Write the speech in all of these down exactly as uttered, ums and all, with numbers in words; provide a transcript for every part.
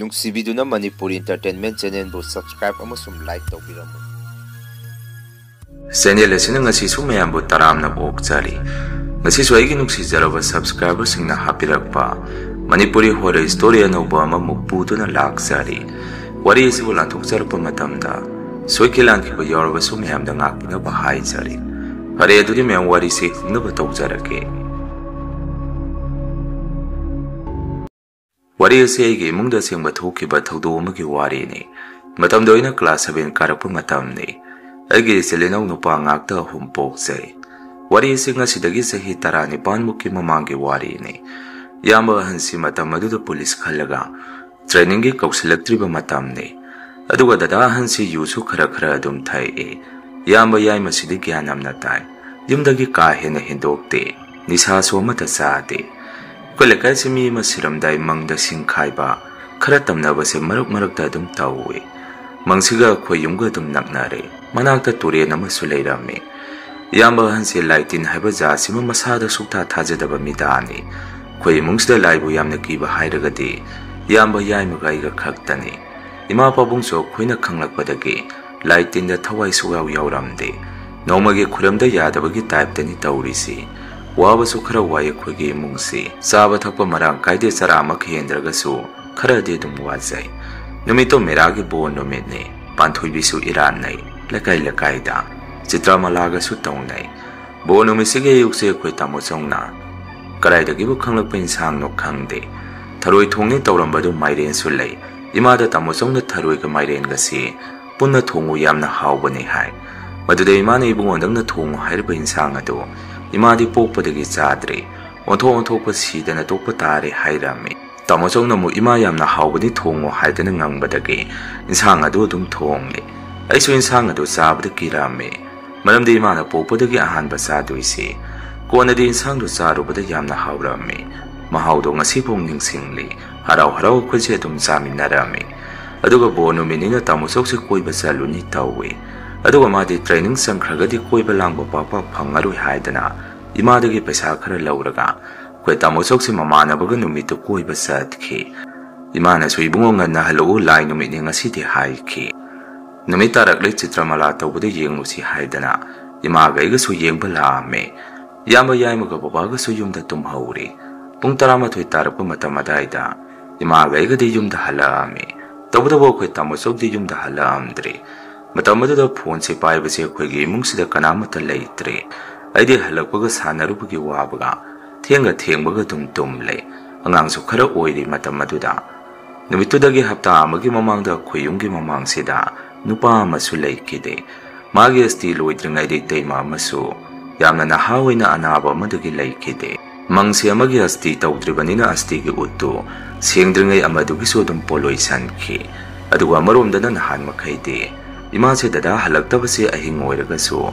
ꯅꯨꯡꯁꯤꯕꯤꯗꯨꯅ Manipur Entertainment Channelꯕꯨ subscribe ꯑꯃꯁꯨꯡ like ꯇꯧꯕꯤꯔꯝꯃꯨ꯫ Channel ꯑꯁꯤꯅ ꯉꯁꯤꯁꯨ ꯃꯌꯥꯝꯕꯨ ꯇꯔꯥꯝꯅ ꯑꯣꯛꯆꯔꯤ꯫ ꯉꯁꯤꯁꯨ ꯑꯩꯒꯤ ꯅꯨꯡꯁꯤꯖꯔꯕ subscriberꯁꯤꯡꯅ ꯍꯥꯞꯄꯤꯔꯛꯄ ꯃꯅꯤꯄꯨꯔꯤ horror story ꯑꯅꯧꯕ ꯑꯃꯃꯨꯛ ꯄꯨꯗꯨꯅ ꯂꯥꯛꯆꯔꯤ꯫ ꯋꯥꯔꯤ ꯑꯁꯤꯕꯨ ꯂꯥꯟꯊꯣꯛꯆꯔꯛꯄ ꯃꯇꯝꯗ ꯁꯣꯏꯈꯤ ꯂꯥꯟꯈꯤꯕ ꯌꯥꯎꯔꯕꯁꯨ ꯃꯌꯥꯝꯗ ꯉꯥꯛꯄꯤꯅꯕ ꯍꯥꯏꯖꯔꯤ꯫ ꯐꯔꯦ, ꯑꯗꯨꯗꯤ ꯃꯌꯥꯝ ꯋꯥꯔꯤꯁꯤ ꯍꯧꯅꯕ ꯇꯧꯖꯔꯛꯀꯦ꯫ ꯋꯥꯔꯤ ꯑꯁꯤ ꯑꯩꯒꯤ ꯏꯃꯨꯡꯗ ꯑꯁꯦꯡꯕ ꯊꯣꯛꯈꯤꯕ ꯊꯧꯗꯣꯛ ꯑꯃꯒꯤ ꯋꯥꯔꯤꯅꯤ꯫ ꯃꯇꯝꯗ ꯑꯩꯅ class seven ꯀꯥꯔꯛꯄ ꯃꯇꯝꯅꯤ꯫ ꯑꯩꯒꯤ ꯏꯆꯤꯜ ꯏꯅꯥꯎ ꯅꯨꯄꯥ ꯉꯥꯛꯇ ꯑꯍꯨꯝ ꯄꯣꯛꯆꯩ꯫ ꯋꯥꯔꯤ ꯑꯁꯤ ꯉꯁꯤꯗꯒꯤ ꯆꯍꯤ ꯇꯔꯥꯅꯤꯄꯥꯟ ꯃꯨꯛꯀꯤ ꯃꯃꯥꯡꯒꯤ ꯋꯥꯔꯤꯅꯤ꯫ ꯏꯌꯥꯝꯕ ꯑꯍꯟꯁꯤ ꯃꯇꯝ ꯑꯗꯨꯗ police ꯈꯜꯂꯒ trainingꯒꯤ ꯀꯧꯁꯤꯜꯂꯛꯇ꯭ꯔꯤꯕ ꯃꯇꯝꯅꯤ꯫ ꯑꯗꯨꯒ ꯗꯗꯥ ꯑꯍꯟꯁꯤ ꯌꯨꯁꯨ ꯈꯔ ꯈꯔ ꯑꯗꯨꯝ ꯊꯛꯏ꯫ ꯏꯌꯥꯝꯕ ꯌꯥꯏꯃꯁꯤꯗꯤ ꯒ꯭ꯌꯥꯟ ꯌꯥꯝꯅ ꯇꯥꯏ꯫ ꯌꯨꯝꯗꯒꯤ ꯀꯥ ꯍꯦꯟꯅ ꯍꯦꯟꯗꯣꯛꯇꯦ꯫ ꯅꯤꯁꯥꯁꯨ ꯑꯃꯠꯇ ꯆꯥꯗꯦ꯫ ꯑꯩꯈꯣꯏ ꯂꯩꯀꯥꯏꯁꯤ ꯃꯤ ꯑꯃ ꯁꯤꯔꯝꯗꯥꯏ ꯃꯪꯗ ꯁꯤꯡꯈꯥꯏꯕ, ꯈꯔ ꯇꯝꯅꯕꯁꯦ ꯃꯔꯛ ꯃꯔꯛꯇ ꯑꯗꯨꯝ ꯇꯧꯏ꯫ ꯃꯪꯁꯤꯒ ꯑꯩꯈꯣꯏ ꯌꯨꯝꯒ ꯑꯗꯨꯝ ꯅꯛꯅꯔꯦ꯫ ꯃꯅꯥꯛꯇ ꯇꯨꯔꯦꯟ ꯑꯃꯁꯨ ꯂꯩꯔꯝꯃꯤ꯫ ꯏꯌꯥꯝꯕ ꯑꯍꯟꯁꯦ ꯂꯥꯏ ꯇꯤꯟ ꯍꯥꯏꯕ ꯖꯥꯠꯁꯤꯃ ꯃꯁꯥꯗ ꯁꯨꯛꯊꯥ ꯊꯥꯖꯗꯕ ꯃꯤꯗꯥꯅꯤ꯫ ꯑꯩꯈꯣꯏ ꯏꯃꯨꯡꯁꯤꯗ ꯂꯥꯏꯕꯨ ꯌꯥꯝꯅ ꯀꯤꯕ ꯍꯥꯏꯔꯒꯗꯤ ꯏꯌꯥꯝꯕ ꯌꯥꯏꯃꯒ ꯑꯩꯒ ꯈꯛꯇꯅꯤ꯫ ꯏꯃꯥ ꯄꯥꯕꯨꯡꯁꯨ ꯑꯩꯈꯣꯏꯅ ꯈꯪꯂꯛꯄꯗꯒꯤ ꯂꯥꯏ ꯇꯤꯟꯗ ꯊꯋꯥꯏ ꯁꯨꯛꯌꯥꯎ ꯌꯥꯎꯔꯝꯗꯦ꯫ ꯅꯣꯡꯃꯒꯤ ꯈꯨꯔꯝꯗ ꯌꯥꯗꯕꯒꯤ typeꯇꯅꯤ ꯇꯧꯔꯤꯁꯤ꯫ ꯋꯥꯕꯁꯨ ꯈꯔ ꯋꯥꯏ ꯑꯩꯈꯣꯏꯒꯤ ꯏꯃꯨꯡꯁꯤ꯫ ꯆꯥꯕ ꯊꯛꯄ ꯃꯔꯥꯡ ꯀꯥꯏꯗꯦ, ꯆꯔꯥ ꯑꯃ ꯍꯦꯟꯗ꯭ꯔꯒꯁꯨ ꯈꯔꯗꯤ ꯑꯗꯨꯝ ꯋꯥꯖꯩ꯫ ꯅꯨꯃꯤꯠꯇꯣ ꯃꯦꯔꯥꯒꯤ ꯕꯣꯔ ꯅꯨꯃꯤꯠꯅꯤ꯫ ꯄꯥꯟꯊꯣꯏꯕꯤꯁꯨ ꯏꯔꯥꯠꯅꯩ꯫ ꯂꯩꯀꯥꯏ ꯂꯩꯀꯥꯏꯗ ꯆꯤꯇ꯭ꯔꯃꯂꯥꯒꯁꯨ ꯇꯧꯅꯩ꯫ ꯕꯣꯔ ꯅꯨꯃꯤꯠꯁꯤꯒꯤ ꯑꯌꯨꯛꯁꯦ ꯑꯩꯈꯣꯏ ꯇꯥꯃꯣ ꯆꯧꯅ ꯀꯗꯥꯏꯗꯒꯤꯕꯨ ꯈꯪꯂꯛꯄ ꯏꯟꯁꯥꯡꯅꯣ ꯈꯪꯗꯦ, ꯊꯔꯣꯏ ꯊꯣꯡꯅꯤ ꯇꯧꯔꯝꯕꯗꯨ ꯃꯥꯏꯔꯦꯟꯁꯨ ꯂꯩ꯫ ꯏꯃꯥꯗ ꯇꯥꯃꯣ ꯆꯧꯅ ꯊꯔꯣꯏꯒ ꯃꯥꯏꯔꯦꯟꯒꯁꯤ ꯄꯨꯟꯅ ꯊꯣꯡꯉꯨ, ꯌꯥꯝꯅ ꯍꯥꯎꯕꯅꯤ ꯍꯥꯏ꯫ ꯃꯗꯨꯗ ꯏꯃꯥꯅ ꯏꯕꯨꯡꯉꯣ ꯅꯪꯅ ꯊꯣꯡꯉꯨ ꯍꯥꯏꯔꯤꯕ ꯏꯟꯁꯥꯡ ꯑꯗꯨ ꯏꯃꯥꯗꯤ ꯄꯣꯛꯄꯗꯒꯤ ꯆꯥꯗ꯭ꯔꯤ, ꯑꯣꯟꯊꯣꯛ ꯑꯣꯟꯊꯣꯛꯄ ꯁꯤꯗꯅ ꯇꯣꯛꯄ ꯇꯥꯔꯦ ꯍꯥꯏꯔꯝꯃꯤ꯫ ꯇꯥꯃꯣ ꯆꯧꯅ ꯑꯃꯨꯛ ꯏꯃꯥ ꯌꯥꯝꯅ ꯍꯥꯎꯕꯅꯤ ꯊꯣꯡꯉꯨ ꯍꯥꯏꯗꯅ ꯉꯪꯕꯗꯒꯤ ꯏꯟꯁꯥꯡ ꯑꯗꯨ ꯑꯗꯨꯝ ꯊꯣꯡꯂꯦ꯫ ꯑꯩꯁꯨ ꯏꯟꯁꯥꯡ ꯑꯗꯨ ꯆꯥꯕꯗ ꯀꯤꯔꯝꯃꯤ, ꯃꯔꯝꯗꯤ ꯏꯃꯥꯅ ꯄꯣꯛꯄꯗꯒꯤ ꯑꯍꯥꯟꯕ ꯆꯥꯗꯣꯏꯁꯤ꯫ ꯀꯣꯟꯅꯗꯤ ꯏꯟꯁꯥꯡꯗꯨ ꯆꯥꯔꯨꯕꯗ ꯌꯥꯝꯅ ꯍꯥꯎꯔꯝꯃꯤ꯫ ꯃꯍꯥꯎꯗꯣ ꯉꯁꯤꯐꯥꯎ ꯅꯤꯡꯁꯤꯡꯂꯤ꯫ ꯍꯔꯥꯎ ꯍꯔꯥꯎ ꯑꯩꯈꯣꯏꯁꯦ ꯑꯗꯨꯝ ꯆꯥꯃꯤꯟꯅꯔꯝꯃꯤ꯫ ꯑꯗꯨꯒ ꯕꯣꯔ ꯅꯨꯃꯤꯠꯅꯤꯅ ꯇꯥꯃꯣ ꯆꯧꯁꯦ ꯀꯣꯏꯕ ꯆꯠꯂꯨꯅꯤ ꯇꯧꯏ꯫ ꯑꯗꯨꯒ ꯃꯥꯗꯤ training ꯆꯪꯈ꯭ꯔꯒꯗꯤ ꯀꯣꯏꯕ ꯂꯥꯡꯕ ꯄꯥꯛ ꯄꯥꯛ ꯐꯪꯉꯔꯣꯏ ꯍꯥꯏꯗꯅ ꯏꯃꯥꯗꯒꯤ ꯄꯩꯁꯥ ꯈꯔ ꯂꯧꯔꯒ ꯑꯩꯈꯣꯏ ꯇꯥꯃꯣ ꯆꯧꯁꯦ ꯃꯃꯥꯟꯅꯕꯒ ꯅꯨꯃꯤꯠꯇꯨ ꯀꯣꯏꯕ ꯆꯠꯈꯤ꯫ ꯏꯃꯥꯅꯁꯨ "ꯏꯕꯨꯡꯉꯣ, ꯉꯟꯅ ꯍꯜꯂꯛꯎ, ꯂꯥꯏ ꯅꯨꯃꯤꯠꯅꯤ ꯉꯁꯤꯗꯤ" ꯍꯥꯏꯈꯤ꯫ ꯅꯨꯃꯤꯠ ꯇꯥꯔꯛꯂꯦ, ꯆꯤꯇ꯭ꯔꯃꯂꯥ ꯇꯧꯕꯗ ꯌꯦꯡꯉꯨꯁꯤ ꯍꯥꯏꯗꯅ ꯏꯃꯥꯒ ꯑꯩꯒꯁꯨ ꯌꯦꯡꯕ ꯂꯥꯛꯑꯝꯃꯦ꯫ ꯏꯌꯥꯝꯕ ꯌꯥꯏꯃꯒ ꯕꯕꯥꯒꯁꯨ ꯌꯨꯝꯗ ꯇꯨꯝꯍꯧꯔꯦ꯫ ꯄꯨꯡ ꯇꯔꯥꯃꯥꯊꯣꯏ ꯇꯥꯔꯛꯄ ꯃꯇꯝ ꯑꯗꯥꯏꯗ ꯏꯃꯥꯒ ꯑꯩꯒꯗꯤ ꯌꯨꯝꯗ ꯍꯜꯂꯛꯑꯝꯃꯤ꯫ ꯇꯧꯕꯇꯕꯨ ꯑꯩꯈꯣꯏ ꯇꯥꯃꯣ ꯆꯧꯗꯤ ꯌꯨꯝꯗ ꯍꯜꯂꯛꯑꯝꯗ꯭ꯔꯦ꯫ ꯃꯇꯝ ꯑꯗꯨꯗ ꯐꯣꯟꯁꯦ ꯄꯥꯏꯕꯁꯦ ꯑꯩꯈꯣꯏꯒꯤ ꯏꯃꯨꯡꯁꯤꯗ ꯀꯅꯥꯃꯠꯇ ꯂꯩꯇ꯭ꯔꯦ꯫ ꯑꯩꯗꯤ ꯍꯜꯂꯛꯄꯒ ꯁꯥꯟꯅꯔꯨꯕꯒꯤ ꯋꯥꯕꯒ ꯊꯦꯡꯒ ꯊꯦꯡꯕꯒ ꯑꯗꯨꯝ ꯇꯨꯝꯂꯦ꯫ ꯑꯉꯥꯡꯁꯨ ꯈꯔ ꯑꯣꯏꯔꯤ ꯃꯇꯝ ꯑꯗꯨꯗ꯫ ꯅꯨꯃꯤꯠꯇꯨꯗꯒꯤ ꯍꯞꯇꯥ ꯑꯃꯒꯤ ꯃꯃꯥꯡꯗ ꯑꯩꯈꯣꯏ ꯌꯨꯝꯒꯤ ꯃꯃꯥꯡꯁꯤꯗ ꯅꯨꯄꯥ ꯑꯃꯁꯨ ꯂꯩꯈꯤꯗꯦ꯫ ꯃꯥꯒꯤ ꯑꯁꯇꯤ ꯂꯣꯏꯗ꯭ꯔꯤꯉꯩꯗ ꯏꯇꯩꯃ ꯑꯃꯁꯨ ꯌꯥꯝꯅ ꯅꯍꯥ ꯑꯣꯏꯅ ꯑꯅꯥꯕ ꯑꯃꯗꯒꯤ ꯂꯩꯈꯤꯗꯦ꯫ ꯃꯪꯁꯤ ꯑꯃꯒꯤ ꯑꯁꯇꯤ ꯇꯧꯗ꯭ꯔꯤꯕꯅꯤꯅ ꯑꯁꯇꯤꯒꯤ ꯎꯠꯇꯨ ꯁꯦꯡꯗ꯭ꯔꯤꯉꯩ ꯑꯃꯗꯨꯒꯤꯁꯨ ꯑꯗꯨꯝ ꯄꯣꯂꯣꯏꯁꯟꯈꯤ꯫ ꯑꯗꯨꯒ ꯑꯃꯔꯣꯝꯗꯅ ꯅꯍꯥꯟ ꯃꯈꯩꯗꯤ ꯏꯃꯥꯁꯦ ꯗꯗꯥ ꯍꯜꯂꯛꯇꯕꯁꯦ ꯑꯍꯤꯡ ꯑꯣꯏꯔꯒꯁꯨ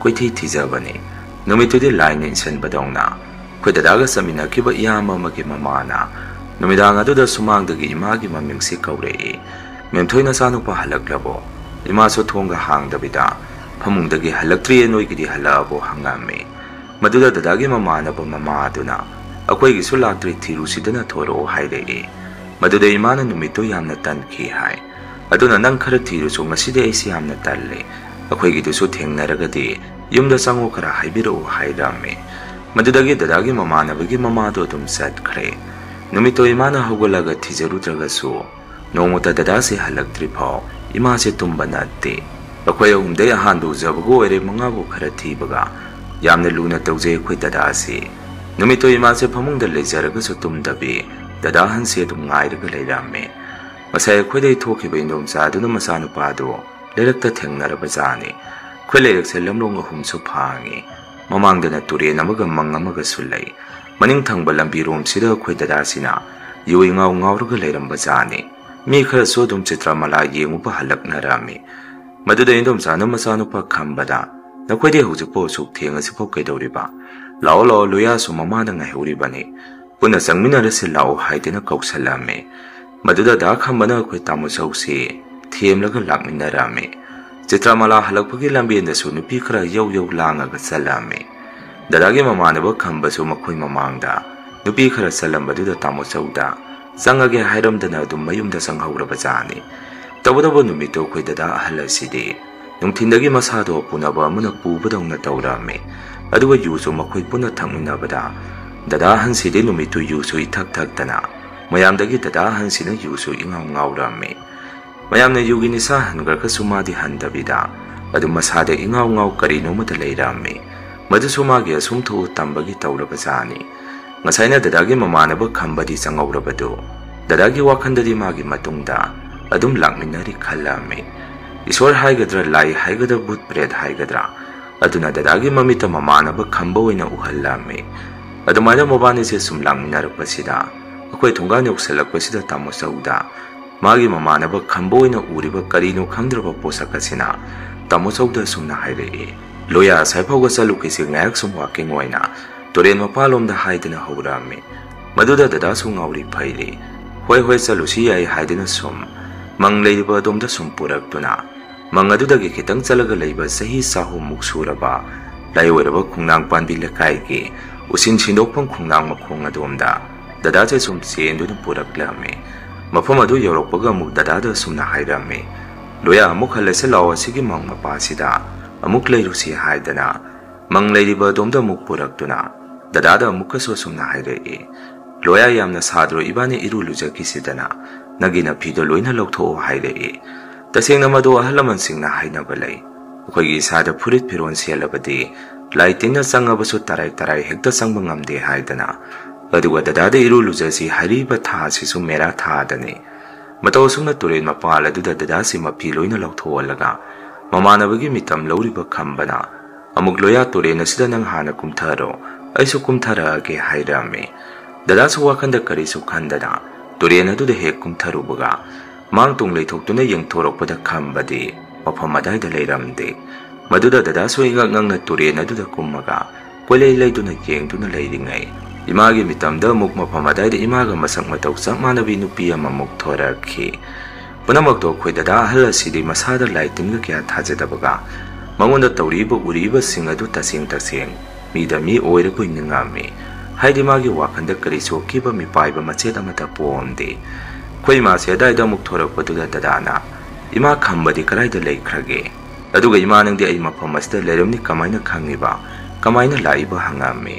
ꯀꯣꯏꯊꯤ ꯊꯤꯖꯕꯅꯤ꯫ ꯅꯨꯃꯤꯠꯇꯨꯗꯤ ꯂꯥꯏ ꯅꯤꯡꯁꯟꯕꯗꯧꯅ ꯑꯩꯈꯣꯏ ꯗꯗꯥꯒ ꯆꯠꯃꯤꯟꯅꯈꯤꯕ ꯏꯌꯥꯝꯕ ꯑꯃꯒꯤ ꯃꯃꯥꯅ ꯅꯨꯃꯤꯗꯥꯡ ꯑꯗꯨꯗ ꯁꯨꯃꯥꯡꯗꯒꯤ ꯏꯃꯥꯒꯤ ꯃꯃꯤꯡꯁꯤ ꯀꯧꯔꯛꯏ, "ꯃꯦꯝꯊꯣꯏ, ꯅꯆꯥꯅꯨꯄꯥ ꯍꯜꯂꯛꯂꯕꯣ?" ꯏꯃꯥꯁꯨ ꯊꯣꯡꯒ ꯍꯥꯡꯗꯕꯤꯗ, "ꯐꯃꯨꯡꯗꯒꯤ ꯍꯜꯂꯛꯇ꯭ꯔꯤꯌꯦ, ꯅꯣꯏꯒꯤꯗꯤ ꯍꯜꯂꯛꯑꯕꯣ?" ꯍꯪꯉꯝꯃꯤ꯫ ꯃꯗꯨꯗ ꯗꯗꯥꯒꯤ ꯃꯃꯥꯟꯅꯕ ꯃꯃꯥ ꯑꯗꯨꯅ, "ꯑꯩꯈꯣꯏꯒꯤꯁꯨ ꯂꯥꯛꯇ꯭ꯔꯤ, ꯊꯤꯔꯨꯁꯤꯗꯅ ꯊꯣꯔꯛꯑꯣ" ꯍꯥꯏꯔꯛꯏ꯫ ꯃꯗꯨꯗ ꯏꯃꯥꯅ ꯅꯨꯃꯤꯠꯇꯨ ꯌꯥꯝꯅ ꯇꯟꯈꯤ ꯍꯥꯏ꯫ "ꯑꯗꯨꯅ ꯅꯪ ꯈꯔ ꯊꯤꯔꯨꯆꯣ, ꯉꯁꯤꯗꯤ ꯑꯩꯁꯤ ꯌꯥꯝꯅ ꯇꯜꯂꯦ꯫ ꯑꯩꯈꯣꯏꯒꯤꯗꯨꯁꯨ ꯊꯦꯡꯅꯔꯒꯗꯤ ꯌꯨꯝꯗ ꯆꯪꯉꯣ, ꯈꯔ ꯍꯥꯏꯕꯤꯔꯛꯑꯣ" ꯍꯥꯏꯔꯝꯃꯤ꯫ ꯃꯗꯨꯗꯒꯤ ꯗꯗꯥꯒꯤ ꯃꯃꯥꯟꯅꯕꯒꯤ ꯃꯃꯥꯗꯣ ꯑꯗꯨꯝ ꯆꯠꯈ꯭ꯔꯦ꯫ ꯅꯨꯃꯤꯠꯇꯣ ꯏꯃꯥꯅ ꯍꯧꯒꯠꯂꯒ ꯊꯤꯖꯔꯨꯗ꯭ꯔꯒꯁꯨ ꯅꯣꯡꯃꯇ ꯗꯗꯥꯁꯦ ꯍꯜꯂꯛꯇ꯭ꯔꯤ ꯐꯥꯎ ꯏꯃꯥꯁꯦ ꯇꯨꯝꯕ ꯅꯠꯇꯦ꯫ ꯑꯩꯈꯣꯏ ꯑꯍꯨꯝꯗꯩ ꯑꯍꯥꯟꯕ ꯎꯖꯕꯒ ꯑꯣꯏꯔꯦ, ꯃꯉꯥꯕꯨ ꯈꯔ ꯊꯤꯕꯒ꯫ ꯌꯥꯝꯅ ꯂꯨꯅ ꯇꯧꯖꯩ ꯑꯩꯈꯣꯏ ꯗꯗꯥꯁꯤ꯫ ꯅꯨꯃꯤꯠꯇꯣ ꯏꯃꯥꯁꯦ ꯐꯃꯨꯡꯗ ꯂꯩꯖꯔꯒꯁꯨ ꯇꯨꯝꯗꯕꯤ ꯗꯗꯥ ꯑꯍꯟꯁꯦ ꯑꯗꯨꯝ ꯉꯥꯏꯔꯒ ꯂꯩꯔꯝꯃꯦ꯫ ꯉꯁꯥꯏ ꯑꯩꯈꯣꯏꯗꯩ ꯊꯣꯛꯈꯤꯕ ꯏꯟꯗꯣꯝꯆꯥ ꯑꯗꯨꯅ ꯃꯆꯥꯅꯨꯄꯥꯗꯨ ꯂꯩꯔꯛꯇ ꯊꯦꯡꯅꯔꯕꯖꯥꯠꯅꯤ꯫ ꯑꯩꯈꯣꯏ ꯂꯩꯔꯛꯁꯦ ꯂꯝꯂꯣꯡ ꯑꯍꯨꯝꯁꯨ ꯐꯥꯡꯉꯤ꯫ ꯃꯃꯥꯡꯗꯅ ꯇꯨꯔꯦꯟ ꯑꯃꯒ ꯃꯪ ꯑꯃꯒꯁꯨ ꯂꯩ꯫ ꯃꯅꯤꯡ ꯊꯪꯕ ꯂꯝꯕꯤꯔꯣꯝꯁꯤꯗ ꯑꯩꯈꯣꯏ ꯗꯗꯥꯁꯤꯅ ꯌꯨ ꯏꯉꯥꯎ ꯉꯥꯎꯔꯒ ꯂꯩꯔꯝꯕꯖꯥꯠꯅꯤ꯫ ꯃꯤ ꯈꯔꯁꯨ ꯑꯗꯨꯝ ꯆꯤꯇ꯭ꯔꯃꯂꯥ ꯌꯦꯡꯉꯨꯕ ꯍꯜꯂꯛꯅꯔꯝꯃꯤ꯫ ꯃꯗꯨꯗ ꯏꯟꯗꯣꯝꯆꯥꯅ ꯃꯆꯥꯅꯨꯄꯥ ꯈꯝꯕꯗ, "ꯅꯈꯣꯏꯗꯤ ꯍꯧꯖꯤꯛꯄꯨ ꯑꯁꯨꯛ ꯊꯦꯡꯉꯁꯤꯐꯥꯎ ꯀꯩꯗꯧꯔꯤꯕ? ꯂꯥꯛꯑꯣ, ꯂꯥꯛꯑꯣ, ꯂꯣꯌꯥꯁꯨ ꯃꯃꯥꯗ ꯉꯥꯏꯍꯧꯔꯤꯕꯅꯤ꯫ ꯄꯨꯟꯅ ꯆꯪꯃꯤꯟꯅꯔꯁꯤ ꯂꯥꯛꯑꯣ" ꯍꯥꯏꯗꯨꯅ ꯀꯧꯁꯜꯂꯝꯃꯤ꯫ ꯃꯗꯨꯗ ꯗꯥ ꯈꯝꯕꯅ ꯑꯩꯈꯣꯏ ꯇꯥꯃꯣ ꯆꯧꯁꯤ ꯊꯦꯝꯂꯒ ꯂꯥꯛꯃꯤꯟꯅꯔꯝꯃꯤ꯫ ꯆꯤꯇ꯭ꯔꯃꯂꯥ ꯍꯜꯂꯛꯄꯒꯤ ꯂꯝꯕꯦꯟꯗꯁꯨ ꯅꯨꯄꯤ ꯈꯔ ꯌꯧ ꯌꯧ ꯂꯥꯡꯉꯒ ꯆꯠꯂꯝꯃꯤ꯫ ꯗꯗꯥꯒꯤ ꯃꯃꯥꯟꯅꯕ ꯈꯝꯕꯁꯨ ꯃꯈꯣꯏ ꯃꯃꯥꯡꯗ ꯅꯨꯄꯤ ꯈꯔ ꯆꯠꯂꯝꯕꯗꯨꯗ ꯇꯥꯃꯣ ꯆꯧꯗ, ꯆꯪꯉꯒꯦ ꯍꯥꯏꯔꯝꯗꯅ ꯑꯗꯨꯝ ꯃꯌꯨꯝꯗ ꯆꯪꯍꯧꯔꯕꯖꯥꯠꯅꯤ꯫ ꯇꯧꯕꯇꯕꯨ ꯅꯨꯃꯤꯠꯇꯨ ꯑꯩꯈꯣꯏ ꯗꯗꯥ ꯑꯍꯜ ꯑꯁꯤꯗꯤ ꯅꯨꯡꯊꯤꯟꯗꯒꯤ ꯃꯁꯥꯗꯣ ꯄꯨꯅꯕ ꯑꯃꯅ ꯄꯨꯕꯗꯧꯅ ꯇꯧꯔꯝꯃꯤ꯫ ꯑꯗꯨꯒ ꯌꯨꯁꯨ ꯃꯈꯣꯏ ꯄꯨꯟꯅ ꯊꯛꯃꯤꯟꯅꯕꯗ ꯗꯗꯥ ꯑꯍꯟꯁꯤꯗꯤ ꯅꯨꯃꯤꯠꯇꯨ ꯌꯨꯁꯨ ꯏꯊꯛ ꯊꯛꯇꯅ ꯃꯌꯥꯝꯗꯒꯤ ꯗꯗꯥ ꯑꯍꯟꯁꯤꯅ ꯌꯨꯁꯨ ꯏꯉꯥꯎ ꯉꯥꯎꯔꯝꯃꯤ꯫ ꯃꯌꯥꯝꯅ ꯌꯨꯒꯤ ꯅꯤꯁꯥ ꯍꯟꯈ꯭ꯔꯒꯁꯨ ꯃꯥꯗꯤ ꯍꯟꯗꯕꯤꯗ ꯑꯗꯨꯝ ꯃꯁꯥꯗ ꯏꯉꯥꯎ ꯉꯥꯎ ꯀꯔꯤꯅꯣꯃꯗ ꯂꯩꯔꯝꯃꯤ꯫ ꯃꯗꯨꯁꯨ ꯃꯥꯒꯤ ꯑꯁꯨꯝ ꯊꯣꯛꯎ ꯇꯝꯕꯒꯤ ꯇꯧꯔꯕꯖꯥꯠꯅꯤ꯫ ꯉꯁꯥꯏꯅ ꯗꯗꯥꯒꯤ ꯃꯃꯥꯟꯅꯕ ꯈꯝꯕꯗꯤ ꯆꯪꯍꯧꯔꯕꯗꯨ ꯗꯗꯥꯒꯤ ꯋꯥꯈꯜꯗꯗꯤ ꯃꯥꯒꯤ ꯃꯇꯨꯡꯗ ꯑꯗꯨꯝ ꯂꯥꯛꯃꯤꯟꯅꯔꯤ ꯈꯜꯂꯝꯃꯤ꯫ ꯏꯁꯣꯔ ꯍꯥꯏꯒꯗ꯭ꯔꯥ, ꯂꯥꯏ ꯍꯥꯏꯒꯗ꯭ꯔꯥ, ꯚꯨꯠ ꯄ꯭ꯔꯦꯠ ꯍꯥꯏꯒꯗ꯭ꯔꯥ, ꯑꯗꯨꯅ ꯗꯗꯥꯒꯤ ꯃꯃꯤꯠꯇ ꯃꯃꯥꯟꯅꯕ ꯈꯝꯕ ꯑꯣꯏꯅ ꯎꯍꯜꯂꯝꯃꯤ꯫ ꯑꯗꯨꯃꯥꯏꯅ ꯃꯕꯥꯅꯤꯁꯦ ꯁꯨꯝ ꯂꯥꯛꯃꯤꯟꯅꯔꯛꯄꯁꯤꯗ ꯑꯩꯈꯣꯏ ꯊꯣꯡꯒꯥꯟ ꯌꯧꯁꯤꯜꯂꯛꯄꯁꯤꯗ ꯇꯥꯃꯣ ꯆꯧꯗ ꯃꯥꯒꯤ ꯃꯃꯥꯟꯅꯕ ꯈꯝꯕ ꯑꯣꯏꯅ ꯎꯔꯤꯕ ꯀꯔꯤꯅꯣ ꯈꯪꯗ꯭ꯔꯕ ꯄꯣꯠꯁꯛ ꯑꯁꯤꯅ ꯇꯥꯃꯣ ꯆꯧꯗ ꯑꯁꯨꯝꯅ ꯍꯥꯏꯔꯛꯏ, "ꯂꯣꯌꯥ, ꯑꯁꯥꯏ ꯐꯥꯎꯕ ꯆꯠꯂꯨꯈꯤꯁꯤ, ꯉꯥꯏꯍꯥꯛ ꯁꯨꯝ ꯋꯥꯀꯤꯡ ꯑꯣꯏꯅ" ꯇꯨꯔꯦꯟ ꯃꯄꯥꯜꯂꯣꯝꯗ ꯍꯥꯏꯗꯅ ꯍꯧꯔꯛꯑꯝꯃꯤ꯫ ꯃꯗꯨꯗ ꯗꯗꯥꯁꯨ ꯉꯥꯎꯔꯤ ꯐꯩꯔꯤ꯫ "ꯍꯣꯏ ꯍꯣꯏ, ꯆꯠꯂꯨꯁꯤ ꯌꯥꯏ" ꯍꯥꯏꯗꯨꯅ ꯁꯨꯝ ꯃꯪ ꯂꯩꯔꯤꯕ ꯑꯗꯣꯝꯗ ꯁꯨꯝ ꯄꯨꯔꯛꯇꯨꯅ, ꯃꯪ ꯑꯗꯨꯗꯒꯤ ꯈꯤꯇꯪ ꯆꯠꯂꯒ ꯂꯩꯕ ꯆꯍꯤ ꯆꯍꯨꯝꯃꯨꯛ ꯁꯨꯔꯕ ꯂꯥꯏ ꯑꯣꯏꯔꯕ ꯈꯣꯡꯅꯥꯡ ꯄꯥꯟꯕꯤ ꯂꯩꯀꯥꯏꯒꯤ ꯎꯁꯤꯟ ꯁꯤꯟꯗꯣꯛꯐꯝ ꯈꯣꯡꯅꯥꯡ ꯃꯈꯣꯡ ꯑꯗꯣꯝꯗ ꯗꯗꯥꯁꯦ ꯁꯨꯝ ꯆꯦꯟꯗꯨꯅ ꯄꯨꯔꯛꯂꯝꯃꯤ꯫ ꯃꯐꯝ ꯑꯗꯨ ꯌꯧꯔꯛꯄꯒ ꯑꯃꯨꯛ ꯗꯗꯥꯗ ꯑꯁꯨꯝꯅ ꯍꯥꯏꯔꯝꯃꯤ, "ꯂꯣꯌꯥ, ꯑꯃꯨꯛ ꯍꯜꯂꯁꯤ ꯂꯥꯛꯑꯣ, ꯑꯁꯤꯒꯤ ꯃꯪ ꯃꯄꯥꯁꯤꯗ ꯑꯃꯨꯛ ꯂꯩꯔꯨꯁꯤ" ꯍꯥꯏꯗꯅ ꯃꯪ ꯂꯩꯔꯤꯕ ꯑꯗꯣꯝꯗ ꯑꯃꯨꯛ ꯄꯨꯔꯛꯇꯨꯅ ꯗꯗꯥꯗ ꯑꯃꯨꯛꯀꯁꯨ ꯑꯁꯨꯝꯅ ꯍꯥꯏꯔꯛꯏ, "ꯂꯣꯌꯥ, ꯌꯥꯝꯅ ꯁꯥꯗ꯭ꯔꯣ? ꯏꯕꯥꯅꯤ ꯏꯔꯨ ꯂꯨꯖꯈꯤꯁꯤꯗꯅ, ꯅꯪꯒꯤ ꯅꯐꯤꯗꯣ ꯂꯣꯏꯅ ꯂꯧꯊꯣꯛꯑꯣ" ꯍꯥꯏꯔꯛꯏ꯫ ꯇꯁꯦꯡꯅ ꯃꯗꯨ ꯑꯍꯜ ꯂꯃꯟꯁꯤꯡꯅ ꯍꯥꯏꯅꯕ ꯂꯩ, ꯑꯩꯈꯣꯏꯒꯤ ꯏꯁꯥꯗ ꯐꯨꯔꯤꯠ ꯐꯤꯔꯣꯜ ꯁꯦꯠꯂꯕꯗꯤ ꯂꯥꯏ ꯇꯤꯟꯅ ꯆꯪꯉꯕꯁꯨ ꯇꯔꯥꯏ ꯇꯔꯥꯏ ꯍꯦꯛꯇ ꯆꯪꯕ ꯉꯝꯗꯦ ꯍꯥꯏꯗꯅ꯫ ꯑꯗꯨꯒ ꯗꯗꯥꯗ ꯏꯔꯨ ꯂꯨꯖꯁꯤ ꯍꯥꯏꯔꯤꯕ ꯊꯥ ꯑꯁꯤꯁꯨ ꯃꯦꯔꯥ ꯊꯥꯗꯅꯤ꯫ ꯃꯇꯧ ꯑꯁꯨꯝꯅ ꯇꯨꯔꯦꯜ ꯃꯄꯥꯜ ꯑꯗꯨꯗ ꯗꯗꯥꯁꯤ ꯃꯐꯤ ꯂꯣꯏꯅ ꯂꯧꯊꯣꯛꯍꯜꯂꯒ ꯃꯃꯥꯟꯅꯕꯒꯤ ꯃꯤꯇꯝ ꯂꯧꯔꯤꯕ ꯈꯝꯕꯅ ꯑꯃꯨꯛ, "ꯂꯣꯌꯥ, ꯇꯨꯔꯦꯜ ꯑꯁꯤꯗ ꯅꯪ ꯍꯥꯟꯅ ꯀꯨꯝꯊꯔꯣ, ꯑꯩꯁꯨ ꯀꯨꯝꯊꯔꯛꯑꯒꯦ" ꯍꯥꯏꯔꯝꯃꯤ꯫ ꯗꯗꯥꯁꯨ ꯋꯥꯈꯟꯗ ꯀꯔꯤꯁꯨ ꯈꯟꯗꯅ ꯇꯨꯔꯦꯜ ꯑꯗꯨꯗ ꯍꯦꯛ ꯀꯨꯝꯊꯔꯨꯕꯒ, ꯃꯥꯡ ꯇꯨꯡ ꯂꯩꯊꯣꯛꯇꯨꯅ ꯌꯦꯡꯊꯣꯔꯛꯄꯗ ꯈꯝꯕꯗꯤ ꯃꯐꯝ ꯑꯗꯥꯏꯗ ꯂꯩꯔꯝꯗꯦ꯫ ꯃꯗꯨꯗ ꯗꯗꯥꯁꯨ ꯏꯉꯛ ꯉꯛꯅ ꯇꯨꯔꯦꯜ ꯑꯗꯨꯗ ꯀꯨꯝꯃꯒ ꯀꯣꯏꯂꯩ ꯂꯩꯗꯨꯅ ꯌꯦꯡꯗꯨꯅ ꯂꯩꯔꯤꯉꯩ, ꯏꯃꯥꯒꯤ ꯃꯤꯇꯝꯗ ꯑꯃꯨꯛ ꯃꯐꯝ ꯑꯗꯥꯏꯗ ꯏꯃꯥꯒ ꯃꯁꯛ ꯃꯇꯧ ꯆꯞ ꯃꯥꯟꯅꯕꯤ ꯅꯨꯄꯤ ꯑꯃꯃꯨꯛ ꯊꯣꯔꯛꯈꯤ꯫ ꯄꯨꯝꯅꯃꯛꯇꯣ ꯑꯩꯈꯣꯏ ꯗꯗꯥ ꯑꯍꯜ ꯑꯁꯤꯗꯤ ꯃꯁꯥꯗ ꯂꯥꯏ ꯇꯤꯟꯒ ꯀꯌꯥ ꯊꯥꯖꯗꯕꯒ, ꯃꯉꯣꯟꯗ ꯇꯧꯔꯤꯕ ꯎꯔꯤꯕꯁꯤꯡ ꯑꯗꯨ ꯇꯁꯦꯡ ꯇꯁꯦꯡ ꯃꯤꯗ ꯃꯤ ꯑꯣꯏꯔꯕꯣꯏ ꯅꯤꯡꯉꯝꯃꯤ꯫ ꯍꯥꯏꯗꯤ ꯃꯥꯒꯤ ꯋꯥꯈꯜꯗ ꯀꯔꯤꯁꯨ ꯑꯀꯤꯕ ꯃꯤꯄꯥꯏꯕ ꯃꯆꯦꯠ ꯑꯃꯠꯇ ꯄꯣꯛꯑꯝꯗꯦ꯫ ꯑꯩꯈꯣꯏ ꯏꯃꯥꯁꯦ ꯑꯗꯥꯏꯗ ꯑꯃꯨꯛ ꯊꯣꯔꯛꯄꯗꯨꯗ ꯗꯗꯥꯅ, "ꯏꯃꯥ ꯈꯝꯕꯗꯤ ꯀꯗꯥꯏꯗ ꯂꯩꯈ꯭ꯔꯒꯦ? ꯑꯗꯨꯒ ꯏꯃꯥ ꯅꯪꯗꯤ ꯑꯩ ꯃꯐꯝ ꯑꯁꯤꯗ ꯂꯩꯔꯝꯅꯤ ꯀꯃꯥꯏꯅ ꯈꯪꯉꯤꯕ? ꯀꯃꯥꯏꯅ ꯂꯥꯛꯏꯕ?" ꯍꯪꯉꯝꯃꯤ꯫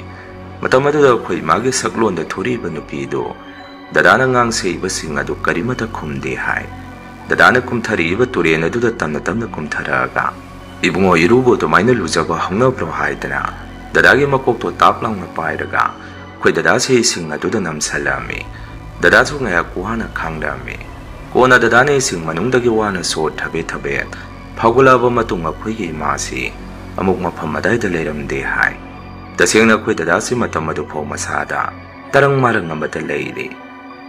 ꯃꯇꯝ ꯑꯗꯨꯗ ꯑꯩꯈꯣꯏ ꯏꯃꯥꯒꯤ ꯁꯛꯂꯣꯟꯗ ꯊꯣꯔꯛꯏꯕ ꯅꯨꯄꯤꯗꯨ ꯗꯗꯥꯅ ꯉꯥꯡꯁꯛꯏꯕꯁꯤꯡ ꯑꯗꯨ ꯀꯔꯤꯃꯠꯇ ꯈꯨꯝꯗꯦ ꯍꯥꯏ꯫ ꯗꯗꯥꯅ ꯀꯨꯝꯊꯔꯛꯏꯕ ꯇꯨꯔꯦꯜ ꯑꯗꯨꯗ ꯇꯞꯅ ꯇꯞꯅ ꯀꯨꯝꯊꯔꯛꯑꯒ, "ꯏꯕꯨꯡꯉꯣ, ꯏꯔꯨꯕꯨ ꯑꯗꯨꯃꯥꯏꯅ ꯂꯨꯖꯕ ꯍꯧꯅꯕ꯭ꯔꯣ?" ꯍꯥꯏꯗꯅ ꯗꯗꯥꯒꯤ ꯃꯀꯣꯛꯇꯣ ꯇꯥꯞ ꯂꯥꯎꯅ ꯄꯥꯏꯔꯒ ꯑꯩꯈꯣꯏ ꯗꯗꯥꯁꯦ ꯏꯁꯤꯡ ꯑꯗꯨꯗ ꯅꯝꯁꯜꯂꯝꯃꯤ꯫ ꯗꯗꯥꯁꯨ ꯉꯥꯏꯍꯥꯛ ꯋꯥꯅ ꯈꯥꯡꯂꯝꯃꯤ꯫ ꯀꯣꯟꯅ ꯗꯗꯥꯅ ꯏꯁꯤꯡ ꯃꯅꯨꯡꯗꯒꯤ ꯋꯥꯅ ꯁꯣꯔ ꯊꯕꯦꯠ ꯊꯕꯦꯠ ꯐꯥꯎꯒꯠꯂꯛꯑꯕ ꯃꯇꯨꯡ ꯑꯩꯈꯣꯏꯒꯤ ꯏꯃꯥꯁꯤ ꯑꯃꯨꯛ ꯃꯐꯝ ꯑꯗꯥꯏꯗ ꯂꯩꯔꯝꯗꯦ ꯍꯥꯏ꯫ ꯇꯁꯦꯡꯅ ꯑꯩꯈꯣꯏ ꯗꯗꯥꯁꯤ ꯃꯇꯝ ꯑꯗꯨꯐꯥꯎ ꯃꯁꯥꯗ ꯇꯔꯪ ꯃꯔꯪ ꯑꯃꯗ ꯂꯩꯔꯤ꯫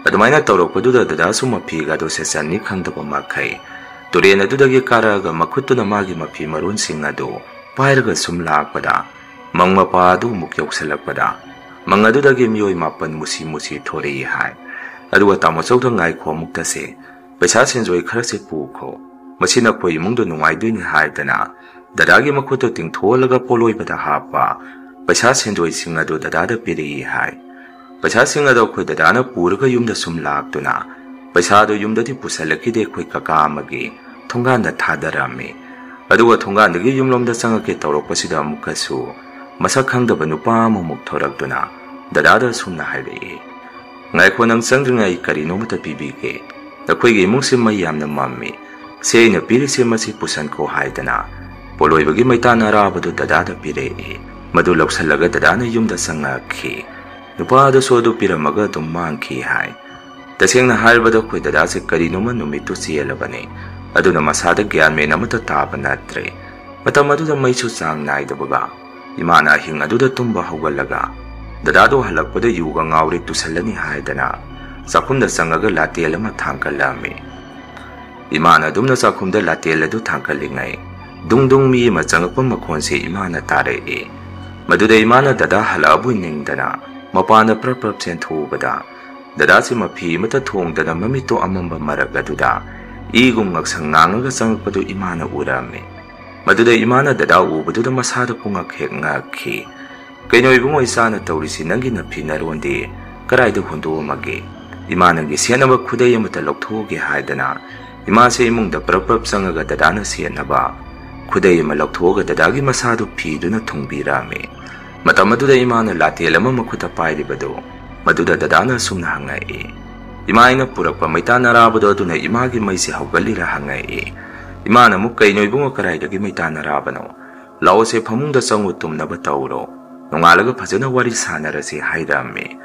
ꯑꯗꯨꯃꯥꯏꯅ ꯇꯧꯔꯛꯄꯗꯨꯗ ꯗꯗꯥꯁꯨ ꯃꯐꯤꯒꯗꯣ ꯁꯦꯠꯆꯟꯅꯤ ꯈꯪꯗꯕ ꯃꯈꯩ ꯇꯨꯔꯦꯜ ꯑꯗꯨꯗꯒꯤ ꯀꯥꯔꯛꯑꯒ ꯃꯈꯨꯠꯇꯨꯅ ꯃꯥꯒꯤ ꯃꯐꯤ ꯃꯔꯣꯟꯁꯤꯡ ꯑꯗꯨ ꯄꯥꯏꯔꯒ ꯁꯨꯝ ꯂꯥꯛꯄꯗ, ꯃꯪ ꯃꯄꯥ ꯑꯗꯨ ꯑꯃꯨꯛ ꯌꯧꯁꯤꯜꯂꯛꯄꯗ, ꯃꯪ ꯑꯗꯨꯗꯒꯤ ꯃꯤꯑꯣꯏ ꯃꯥꯄꯟ ꯃꯨꯁꯤ ꯃꯨꯁꯤ ꯊꯣꯔꯛꯏ ꯍꯥꯏ꯫ ꯑꯗꯨꯒ ꯇꯥꯃꯣꯆꯧꯗ, "ꯉꯥꯏꯈꯣ ꯑꯃꯨꯛꯇꯁꯦ, ꯄꯩꯁꯥ ꯁꯦꯟꯖꯣꯏ ꯈꯔꯁꯦ ꯄꯨꯈꯣ, ꯃꯁꯤꯅ ꯑꯩꯈꯣꯏ ꯏꯃꯨꯡꯗꯣ ꯅꯨꯡꯉꯥꯏꯗꯣꯏꯅꯤ" ꯍꯥꯏꯗꯅ ꯗꯗꯥꯒꯤ ꯃꯈꯨꯠꯇꯨ ꯇꯤꯡꯊꯣꯛꯍꯜꯂꯒ ꯄꯣꯠꯂꯣꯏꯕꯗ ꯍꯥꯞꯄ ꯄꯩꯁꯥ ꯁꯦꯟꯖꯣꯏꯁꯤꯡ ꯑꯗꯨ ꯗꯗꯥꯗ ꯄꯤꯔꯛꯏ ꯍꯥꯏ꯫ ꯄꯩꯁꯥꯁꯤꯡ ꯑꯗꯨ ꯑꯩꯈꯣꯏ ꯗꯗꯥꯅ ꯄꯨꯔꯒ ꯌꯨꯝꯗ ꯁꯨꯝ ꯂꯥꯛꯇꯨꯅ ꯄꯩꯁꯥꯗꯨ ꯌꯨꯝꯗꯗꯤ ꯄꯨꯁꯜꯂꯛꯈꯤꯗꯦ, ꯑꯩꯈꯣꯏ ꯀꯀꯥ ꯑꯃꯒꯤ ꯊꯣꯡꯒꯥꯟꯗ ꯊꯥꯗꯔꯝꯃꯤ꯫ ꯑꯗꯨꯒ ꯊꯣꯡꯒꯥꯟꯗꯒꯤ ꯌꯨꯝꯂꯣꯝꯗ ꯆꯪꯉꯛꯀꯦ ꯇꯧꯔꯛꯄꯁꯤꯗ ꯑꯃꯨꯛꯀꯁꯨ ꯃꯁꯛ ꯈꯪꯗꯕ ꯅꯨꯄꯥ ꯑꯃꯃꯨꯛ ꯊꯣꯔꯛꯇꯨꯅ ꯗꯗꯥꯗ ꯑꯁꯨꯝꯅ ꯍꯥꯏꯔꯛꯏ, "ꯉꯥꯏꯈꯣ, ꯅꯪ ꯆꯪꯗ꯭ꯔꯤꯉꯩ ꯑꯩ ꯀꯔꯤꯅꯣꯃꯇ ꯄꯤꯕꯤꯒꯦ꯫ ꯅꯈꯣꯏꯒꯤ ꯏꯃꯨꯡꯁꯤ ꯃꯩ ꯌꯥꯝꯅ ꯃꯝꯃꯤ꯫ ꯁꯦ, ꯑꯩꯅ ꯄꯤꯔꯤꯁꯦ ꯃꯁꯤ ꯄꯨꯁꯟꯈꯣ" ꯍꯥꯏꯗꯅ ꯄꯣꯠꯂꯣꯏꯕꯒꯤ ꯃꯩꯇꯥꯟ ꯑꯔꯥꯕꯗꯨ ꯗꯗꯥꯗ ꯄꯤꯔꯛꯏ꯫ ꯃꯗꯨ ꯂꯧꯁꯜꯂꯒ ꯗꯗꯥꯅ ꯌꯨꯝꯗ ꯆꯪꯉꯛꯈꯤ꯫ ꯅꯨꯄꯥ ꯑꯗꯨꯁꯨ ꯑꯗꯨ ꯄꯤꯔꯝꯃꯒ ꯑꯗꯨꯝ ꯃꯥꯡꯈꯤ ꯍꯥꯏ꯫ ꯇꯁꯦꯡꯅ ꯍꯥꯏꯔꯕꯗ ꯑꯩꯈꯣꯏ ꯗꯗꯥꯁꯦ ꯀꯔꯤꯅꯣꯃ ꯅꯨꯃꯤꯠꯇꯨ ꯆꯦꯜꯂꯕꯅꯤ꯫ ꯑꯗꯨꯅ ꯃꯁꯥꯗ ꯒ꯭ꯌꯥꯟ ꯃꯦꯟ ꯑꯃꯠꯇ ꯇꯥꯕ ꯅꯠꯇ꯭ꯔꯦ꯫ ꯃꯇꯝ ꯑꯗꯨꯗ ꯃꯩꯁꯨ ꯆꯥꯡ ꯅꯥꯏꯗꯕꯒ ꯏꯃꯥꯅ ꯑꯍꯤꯡ ꯑꯗꯨꯗ ꯇꯨꯝꯕ ꯍꯧꯒꯠꯂꯒ ꯗꯗꯥꯗꯨ ꯍꯜꯂꯛꯄꯗ ꯌꯨꯒ ꯉꯥꯎꯔꯦ ꯇꯨꯁꯜꯂꯅꯤ ꯍꯥꯏꯗꯅ ꯆꯥꯛꯈꯨꯝꯗ ꯆꯪꯉꯒ ꯂꯥꯇꯦꯜ ꯑꯃ ꯊꯥꯡꯒꯠꯂꯝꯃꯤ꯫ ꯏꯃꯥꯅ ꯑꯗꯨꯝꯅ ꯆꯥꯛꯈꯨꯝꯗ ꯂꯥꯇꯦꯜ ꯑꯗꯨ ꯊꯥꯡꯒꯠꯂꯤꯉꯩ ꯗꯨꯡ ꯗꯨꯡ ꯃꯤ ꯑꯃ ꯆꯪꯉꯛꯄ ꯃꯈꯣꯟꯁꯤ ꯏꯃꯥꯅ ꯇꯥꯔꯛꯏ꯫ ꯃꯗꯨꯗ ꯏꯃꯥꯅ ꯗꯗꯥ ꯍꯜꯂꯛꯑꯕꯣꯏ ꯅꯤꯡꯗꯅ ꯃꯄꯥꯟꯗ ꯄ꯭ꯔꯞ ꯄ꯭ꯔꯞ ꯆꯦꯟꯊꯣꯛꯎꯕꯗ ꯗꯗꯥꯁꯤ ꯃꯐꯤ ꯑꯃꯠꯇ ꯊꯣꯡꯗꯅ ꯃꯃꯤꯠꯇꯣ ꯑꯃꯝꯕ ꯃꯔꯛ ꯑꯗꯨꯗ ꯏꯒꯨꯝ ꯉꯛꯁꯪ ꯉꯥꯡꯉꯒ ꯆꯪꯉꯛꯄꯗꯨ ꯏꯃꯥꯅ ꯎꯔꯝꯃꯤ꯫ ꯃꯗꯨꯗ ꯏꯃꯥꯅ ꯗꯗꯥ ꯎꯕꯗꯨꯗ ꯃꯁꯥꯗ ꯄꯨꯡꯉꯛ ꯍꯦꯛ ꯉꯛꯈꯤ꯫ "ꯀꯩꯅꯣ ꯏꯕꯨꯡꯉꯣ, ꯏꯆꯥꯅ ꯇꯧꯔꯤꯁꯤ? ꯅꯪꯒꯤ ꯅꯐꯤ ꯅꯔꯣꯟꯗꯤ ꯀꯗꯥꯏꯗ ꯍꯨꯟꯗꯣꯛꯑꯝꯃꯒꯦ?" ꯏꯃꯥꯅ ꯅꯪꯒꯤ ꯁꯦꯠꯅꯕ ꯈꯨꯗꯩ ꯑꯃꯇ ꯂꯧꯊꯣꯛꯑꯒꯦ ꯍꯥꯏꯗꯅ ꯏꯃꯥꯁꯦ ꯏꯃꯨꯡꯗ ꯄ꯭ꯔꯞ ꯄ꯭ꯔꯞ ꯆꯪꯉꯒ ꯗꯗꯥꯅ ꯁꯦꯠꯅꯕ ꯈꯨꯗꯩ ꯑꯃ ꯂꯧꯊꯣꯛꯑꯒ ꯗꯗꯥꯒꯤ ꯃꯁꯥꯗꯨ ꯐꯤꯗꯨꯅ ꯊꯨꯡꯕꯤꯔꯝꯃꯤ꯫ ꯃꯇꯝ ꯑꯗꯨꯗ ꯏꯃꯥꯅ ꯂꯥꯇꯦꯜ ꯑꯃ ꯃꯈꯨꯠꯇ ꯄꯥꯏꯔꯤꯕꯗꯨ ꯃꯗꯨꯗ ꯗꯗꯥꯅ ꯑꯁꯨꯝꯅ ꯍꯪꯉꯛꯏ, "ꯏꯃꯥ, ꯑꯩꯅ ꯄꯨꯔꯛꯄ ꯃꯩꯇꯥꯟ ꯑꯔꯥꯕꯗꯣ ꯑꯗꯨꯅ ꯏꯃꯥꯒꯤ ꯃꯩꯁꯦ ꯍꯧꯒꯠꯂꯤꯔꯥ?" ꯍꯪꯉꯛꯏ꯫ ꯏꯃꯥꯅ ꯑꯃꯨꯛ, "ꯀꯩꯅꯣ ꯏꯕꯨꯡꯉꯣ, ꯀꯗꯥꯏꯗꯒꯤ ꯃꯩꯇꯥꯟ ꯑꯔꯥꯕꯅꯣ? ꯂꯥꯛꯑꯣꯁꯦ, ꯐꯃꯨꯡꯗ ꯆꯪꯉꯨ, ꯇꯨꯝꯅꯕ ꯇꯧꯔꯣ꯫ ꯅꯣꯡꯉꯥꯜꯂꯒ ꯐꯖꯅ ꯋꯥꯔꯤ ꯁꯥꯟꯅꯔꯁꯤ" ꯍꯥꯏꯔꯝꯃꯤ꯫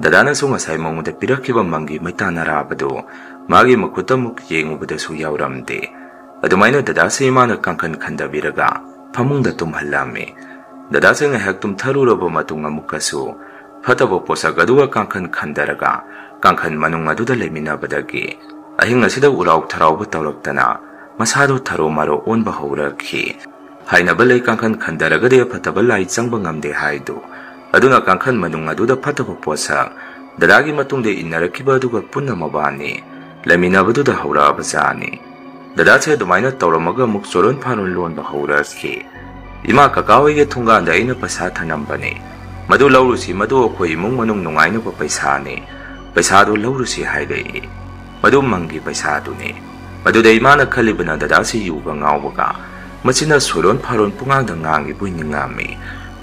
ꯗꯗꯥꯅꯁꯨ ꯉꯁꯥꯏ ꯃꯉꯣꯟꯗ ꯄꯤꯔꯛꯈꯤꯕ ꯃꯪꯒꯤ ꯃꯩꯇꯥꯟ ꯑꯔꯥꯕꯗꯨ ꯃꯥꯒꯤ ꯃꯈꯨꯠꯇ ꯑꯃꯨꯛ ꯌꯦꯡꯉꯨꯕꯗꯁꯨ ꯌꯥꯎꯔꯝꯗꯦ꯫ ꯑꯗꯨꯃꯥꯏꯅ ꯗꯗꯥꯁꯦ ꯏꯃꯥꯅ ꯀꯥꯡꯈꯟ ꯈꯟꯗꯕꯤꯔꯒ ꯐꯃꯨꯡꯗ ꯇꯨꯝꯍꯜꯂꯝꯃꯤ꯫ ꯗꯗꯥꯁꯦ ꯉꯥꯏꯍꯥꯛ ꯇꯨꯝꯊꯔꯨꯔꯕ ꯃꯇꯨꯡ ꯑꯃꯨꯛꯀꯁꯨ ꯐꯠꯇꯕ ꯄꯣꯠꯁꯛ ꯑꯗꯨꯒ ꯀꯥꯡꯈꯟ ꯈꯟꯗꯔꯒ ꯀꯥꯡꯈꯟ ꯃꯅꯨꯡ ꯑꯗꯨꯗ ꯂꯩꯃꯤꯟꯅꯕꯗꯒꯤ ꯑꯍꯤꯡ ꯑꯁꯤꯗ ꯎꯔꯥꯎ ꯊꯔꯥꯎꯕ ꯇꯧꯔꯛꯇꯅ ꯃꯁꯥꯗꯣ ꯊꯔꯣ ꯃꯔꯣ ꯑꯣꯟꯕ ꯍꯧꯔꯛꯈꯤ꯫ ꯍꯥꯏꯅꯕ ꯂꯩ, ꯀꯥꯡꯈꯟ ꯈꯟꯗꯔꯒꯗꯤ ꯑꯐꯠꯇꯕ ꯂꯥꯏ ꯆꯪꯕ ꯉꯝꯗꯦ ꯍꯥꯏꯗꯨ꯫ ꯑꯗꯨꯅ ꯀꯥꯡꯈꯟ ꯃꯅꯨꯡ ꯑꯗꯨꯗ ꯐꯠꯇꯕ ꯄꯣꯠꯁꯛ ꯗꯗꯥꯒꯤ ꯃꯇꯨꯡꯗ ꯏꯟꯅꯔꯛꯈꯤꯕ ꯑꯗꯨꯒ ꯄꯨꯟꯅ ꯃꯕꯥꯅꯤ ꯂꯩꯃꯤꯟꯅꯕꯗꯨꯗ ꯍꯧꯔꯛꯑꯕꯖꯥꯠꯅꯤ꯫ ꯗꯗꯥꯁꯦ ꯑꯗꯨꯃꯥꯏꯅ ꯇꯧꯔꯝꯃꯒ ꯑꯃꯨꯛ ꯆꯣꯔꯣꯟ ꯐꯥꯔꯣꯟ ꯂꯣꯟꯕ ꯍꯧꯔꯛꯈꯤ꯫ "ꯏꯃꯥ, ꯀꯀꯥ ꯍꯣꯏꯒꯤ ꯊꯣꯡꯒꯥꯟꯗ ꯑꯩꯅ ꯄꯩꯁꯥ ꯊꯅꯝꯕꯅꯤ꯫ ꯃꯗꯨ ꯂꯧꯔꯨꯁꯤ, ꯃꯗꯨ ꯑꯩꯈꯣꯏ ꯏꯃꯨꯡ ꯃꯅꯨꯡ ꯅꯨꯡꯉꯥꯏꯅꯕ ꯄꯩꯁꯥꯅꯤ꯫ ꯄꯩꯁꯥꯗꯨ ꯂꯧꯔꯨꯁꯤ" ꯍꯥꯏꯔꯛꯏ꯫ ꯃꯗꯨ ꯃꯪꯒꯤ ꯄꯩꯁꯥꯗꯨꯅꯤ꯫ ꯃꯗꯨꯗ ꯏꯃꯥꯅ ꯈꯜꯂꯤꯕꯅ ꯗꯗꯥꯁꯤ ꯌꯨꯒ ꯉꯥꯎꯕꯒ ꯃꯆꯤꯟꯅ ꯁꯣꯏꯔꯣꯟ ꯐꯥꯔꯣꯟ ꯄꯨꯡꯉꯥꯡꯗ ꯉꯥꯡꯉꯤꯕꯣꯏ ꯅꯤꯡꯉꯝꯃꯤ꯫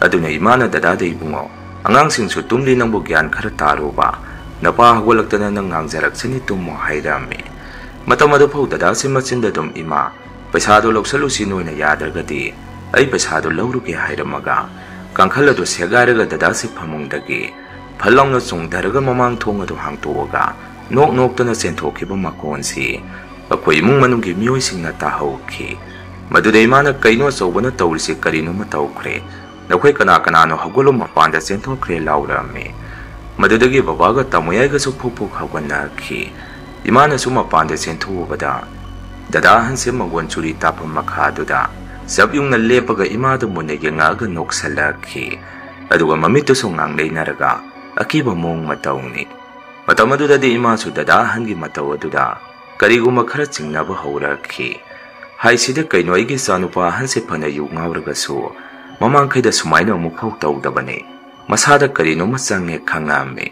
ꯑꯗꯨꯅ ꯏꯃꯥꯅ ꯗꯗꯥꯗ, "ꯏꯕꯨꯡꯉꯣ, ꯑꯉꯥꯡꯁꯤꯡꯁꯨ ꯇꯨꯝꯂꯤ, ꯅꯪꯕꯨ ꯒ꯭ꯌꯥꯟ ꯈꯔ ꯇꯥꯔꯨꯕ꯫ ꯅꯄꯥ ꯍꯧꯒꯠꯂꯛꯇꯅ ꯅꯪ ꯉꯥꯡꯖꯔꯛꯁꯅꯤ, ꯇꯨꯝꯃꯣ" ꯍꯥꯏꯔꯝꯃꯤ꯫ ꯃꯇꯝ ꯑꯗꯨ ꯐꯥꯎ ꯗꯗꯥꯁꯤ ꯃꯆꯤꯟꯗ ꯑꯗꯨꯝ, "ꯏꯃꯥ, ꯄꯩꯁꯥꯗꯨ ꯂꯧꯁꯜꯂꯨꯁꯤ, ꯅꯣꯏꯅ ꯌꯥꯗ꯭ꯔꯒꯗꯤ ꯑꯩ ꯄꯩꯁꯥꯗꯨ ꯂꯧꯔꯨꯒꯦ" ꯍꯥꯏꯔꯝꯃꯒ ꯀꯥꯡꯈꯜ ꯑꯗꯨ ꯁꯦꯒꯥꯏꯔꯒ ꯗꯗꯥꯁꯤ ꯐꯃꯨꯡꯗꯒꯤ ꯐꯠ ꯂꯥꯎꯅ ꯆꯣꯡꯊꯔꯒ ꯃꯃꯥꯡ ꯊꯣꯡ ꯑꯗꯨ ꯍꯥꯡꯇꯣꯛꯑꯒ ꯅꯣꯛ ꯅꯣꯛꯇꯅ ꯆꯦꯟꯊꯣꯛꯈꯤꯕ ꯃꯈꯣꯟꯁꯤ ꯑꯩꯈꯣꯏ ꯏꯃꯨꯡ ꯃꯅꯨꯡꯒꯤ ꯃꯤꯑꯣꯏꯁꯤꯡꯅ ꯇꯥꯍꯧꯈꯤ꯫ ꯃꯗꯨꯗ ꯏꯃꯥꯅ, "ꯀꯩꯅꯣ ꯑꯆꯧꯕꯅ ꯇꯧꯔꯤꯁꯤ? ꯀꯔꯤꯅꯣꯃ ꯇꯧꯈ꯭ꯔꯦ꯫ ꯅꯈꯣꯏ ꯀꯅꯥ ꯀꯅꯥꯅꯣ? ꯍꯧꯒꯠꯂꯣ, ꯃꯄꯥꯟꯗ ꯆꯦꯟꯊꯣꯛꯈ꯭ꯔꯦ" ꯂꯥꯎꯔꯝꯃꯤ꯫ ꯃꯗꯨꯗꯒꯤ ꯕꯕꯥꯒ ꯇꯥꯃꯣꯌꯥꯏꯒꯁꯨ ꯐꯨꯛ ꯐꯨꯛ ꯍꯧꯒꯠꯅꯈꯤ꯫ ꯏꯃꯥꯅꯁꯨ ꯃꯄꯥꯟꯗ ꯆꯦꯟꯊꯣꯛꯎꯕꯗ ꯗꯗꯥ ꯑꯍꯟꯁꯦ ꯃꯪꯒꯣꯟ ꯆꯨꯔꯤ ꯇꯥꯐꯝ ꯃꯈꯥꯗꯨꯗ ꯆꯞ ꯌꯨꯡꯅ ꯂꯦꯞꯄꯒ ꯏꯃꯥꯗ ꯃꯨꯟꯅ ꯌꯦꯡꯉꯛꯑꯒ ꯅꯣꯛꯁꯜꯂꯛꯈꯤ꯫ ꯑꯗꯨꯒ ꯃꯃꯤꯠꯇꯨꯁꯨ ꯉꯥꯡ ꯂꯩꯅꯔꯒ ꯑꯀꯤꯕ ꯃꯑꯣꯡ ꯃꯇꯧꯅꯤ꯫ ꯃꯇꯝ ꯑꯗꯨꯗꯗꯤ ꯏꯃꯥꯁꯨ ꯗꯗꯥ ꯑꯍꯟꯒꯤ ꯃꯇꯧ ꯑꯗꯨꯗ ꯀꯔꯤꯒꯨꯝꯕ ꯈꯔ ꯆꯤꯡꯅꯕ ꯍꯧꯔꯛꯈꯤ꯫ ꯍꯥꯏꯁꯤꯗ ꯀꯩꯅꯣ, ꯑꯩꯒꯤ ꯏꯆꯥꯅꯨꯄꯥ ꯑꯍꯟꯁꯦ ꯐꯅ ꯌꯨ ꯉꯥꯎꯔꯒꯁꯨ ꯃꯃꯥꯡꯈꯩꯗ ꯁꯨꯃꯥꯏꯅ ꯑꯃꯨꯛꯐꯥꯎ ꯇꯧꯗꯕꯅꯤ꯫ ꯃꯁꯥꯗ ꯀꯔꯤꯅꯣꯃ ꯆꯪꯉꯦ ꯈꯪꯉꯛꯑꯝꯃꯤ꯫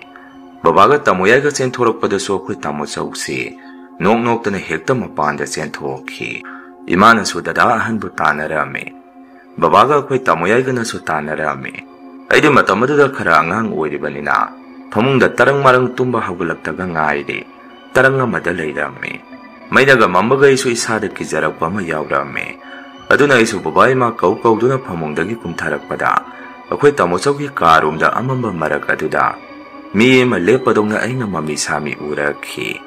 ꯕꯕꯥꯒ ꯇꯥꯃꯣ ꯌꯥꯏꯒ ꯆꯦꯟꯊꯣꯔꯛꯄꯗꯁꯨ ꯑꯩꯈꯣꯏ ꯇꯥꯃꯣ ꯆꯧꯁꯤ ꯅꯣꯛ ꯅꯣꯛꯇꯅ ꯍꯦꯛꯇ ꯃꯄꯥꯟꯗ ꯆꯦꯟꯊꯣꯛꯈꯤ꯫ ꯏꯃꯥꯅꯁꯨ ꯗꯗꯥ ꯑꯍꯟꯕꯨ ꯇꯥꯟꯅꯔꯛꯑꯝꯃꯤ꯫ ꯕꯕꯥꯒ ꯑꯩꯈꯣꯏ ꯇꯥꯃꯣ ꯌꯥꯏꯒꯅꯁꯨ ꯇꯥꯟꯅꯔꯛꯑꯝꯃꯤ꯫ ꯑꯩꯗꯤ ꯃꯇꯝ ꯑꯗꯨꯗ ꯈꯔ ꯑꯉꯥꯡ ꯑꯣꯏꯔꯤꯕꯅꯤꯅ ꯐꯃꯨꯡꯗ ꯇꯔꯪ ꯃꯔꯪ ꯇꯨꯝꯕ ꯍꯧꯒꯠꯂꯛꯇꯒ ꯉꯥꯏꯔꯤ꯫ ꯇꯔꯪ ꯑꯃꯗ ꯂꯩꯔꯝꯃꯤ꯫ ꯃꯩꯅꯒ ꯃꯝꯕꯒ ꯑꯩꯁꯨ ꯏꯁꯥꯗ ꯀꯤꯖꯔꯛꯄ ꯑꯃ ꯌꯥꯎꯔꯛꯑꯝꯃꯤ꯫ ꯑꯗꯨꯅ ꯑꯩꯁꯨ ꯕꯕꯥ ꯏꯃꯥ ꯀꯧ ꯀꯧꯗꯨꯅ ꯐꯃꯨꯡꯗꯒꯤ ꯀꯨꯝꯊꯔꯛꯄꯗ ꯑꯩꯈꯣꯏ ꯇꯥꯃꯣꯆꯧꯒꯤ ꯀꯥ ꯔꯨꯝꯗ ꯑꯃꯝꯕ ꯃꯔꯛ ꯑꯗꯨꯗ ꯃꯤ ꯑꯃ ꯂꯦꯞꯄꯗꯧꯅ ꯑꯩꯅ ꯃꯃꯤ ꯁꯥꯃꯤ ꯎꯔꯛꯈꯤ꯫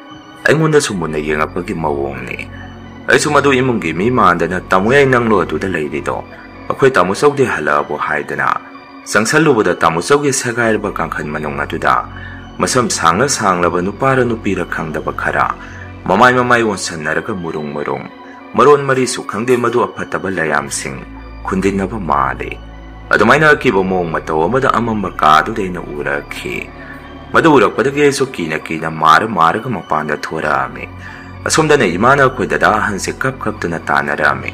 ꯑꯩꯉꯣꯟꯗꯁꯨ ꯃꯨꯟꯅ ꯌꯦꯡꯉꯛꯄꯒꯤ ꯃꯑꯣꯡꯅꯤ꯫ ꯑꯩꯁꯨ ꯃꯗꯨ ꯏꯃꯨꯡꯒꯤ ꯃꯤ ꯃꯥꯟꯗꯅ "ꯇꯥꯃꯣ ꯌꯥꯏ, ꯅꯪꯂꯣ ꯑꯗꯨꯗ ꯂꯩꯔꯤꯗꯣ? ꯑꯩꯈꯣꯏ ꯇꯥꯃꯣꯆꯧꯗꯤ ꯍꯜꯂꯛꯑꯕꯣ?" ꯍꯥꯏꯗꯅ ꯆꯪꯁꯜꯂꯨꯕꯗ ꯇꯥꯃꯣꯆꯧꯒꯤ ꯁꯦꯒꯥꯏꯔꯕ ꯀꯥꯡꯈꯟ ꯃꯅꯨꯡ ꯑꯗꯨꯗ ꯃꯁꯝ ꯁꯥꯡꯅ ꯁꯥꯡꯂꯕ ꯅꯨꯄꯥꯔ ꯅꯨꯄꯤꯔ ꯈꯪꯗꯕ ꯈꯔ ꯃꯃꯥꯏ ꯃꯃꯥꯏ ꯑꯣꯟꯁꯟꯅꯔꯒ ꯃꯨꯔꯨꯡ ꯃꯨꯔꯨꯡ ꯃꯔꯣꯟ ꯃꯔꯤꯁꯨ ꯈꯪꯗꯦ, ꯃꯗꯨ ꯑꯐꯠꯇꯕ ꯂꯌꯥꯝꯁꯤꯡ ꯈꯨꯟꯗꯤꯟꯅꯕ ꯃꯥꯜꯂꯤ꯫ ꯑꯗꯨꯃꯥꯏꯅ ꯑꯀꯤꯕ ꯃꯑꯣꯡ ꯃꯇꯧ ꯑꯃꯗ ꯑꯃꯝꯕ ꯀꯥꯗꯨꯗ ꯑꯩꯅ ꯎꯔꯛꯈꯤ꯫ ꯃꯗꯨ ꯎꯔꯛꯄꯗꯒꯤ ꯑꯩꯁꯨ ꯀꯤꯅ ꯀꯤꯅ ꯃꯥꯔ ꯃꯥꯔꯒ ꯃꯄꯥꯟꯗ ꯊꯣꯔꯛꯑꯝꯃꯤ꯫ ꯑꯁꯣꯝꯗꯅ ꯏꯃꯥꯅ ꯑꯩꯈꯣꯏ ꯗꯗꯥ ꯑꯍꯟꯁꯦ ꯀꯞ ꯀꯞꯇꯨꯅ ꯇꯥꯟꯅꯔꯛꯑꯝꯃꯤ꯫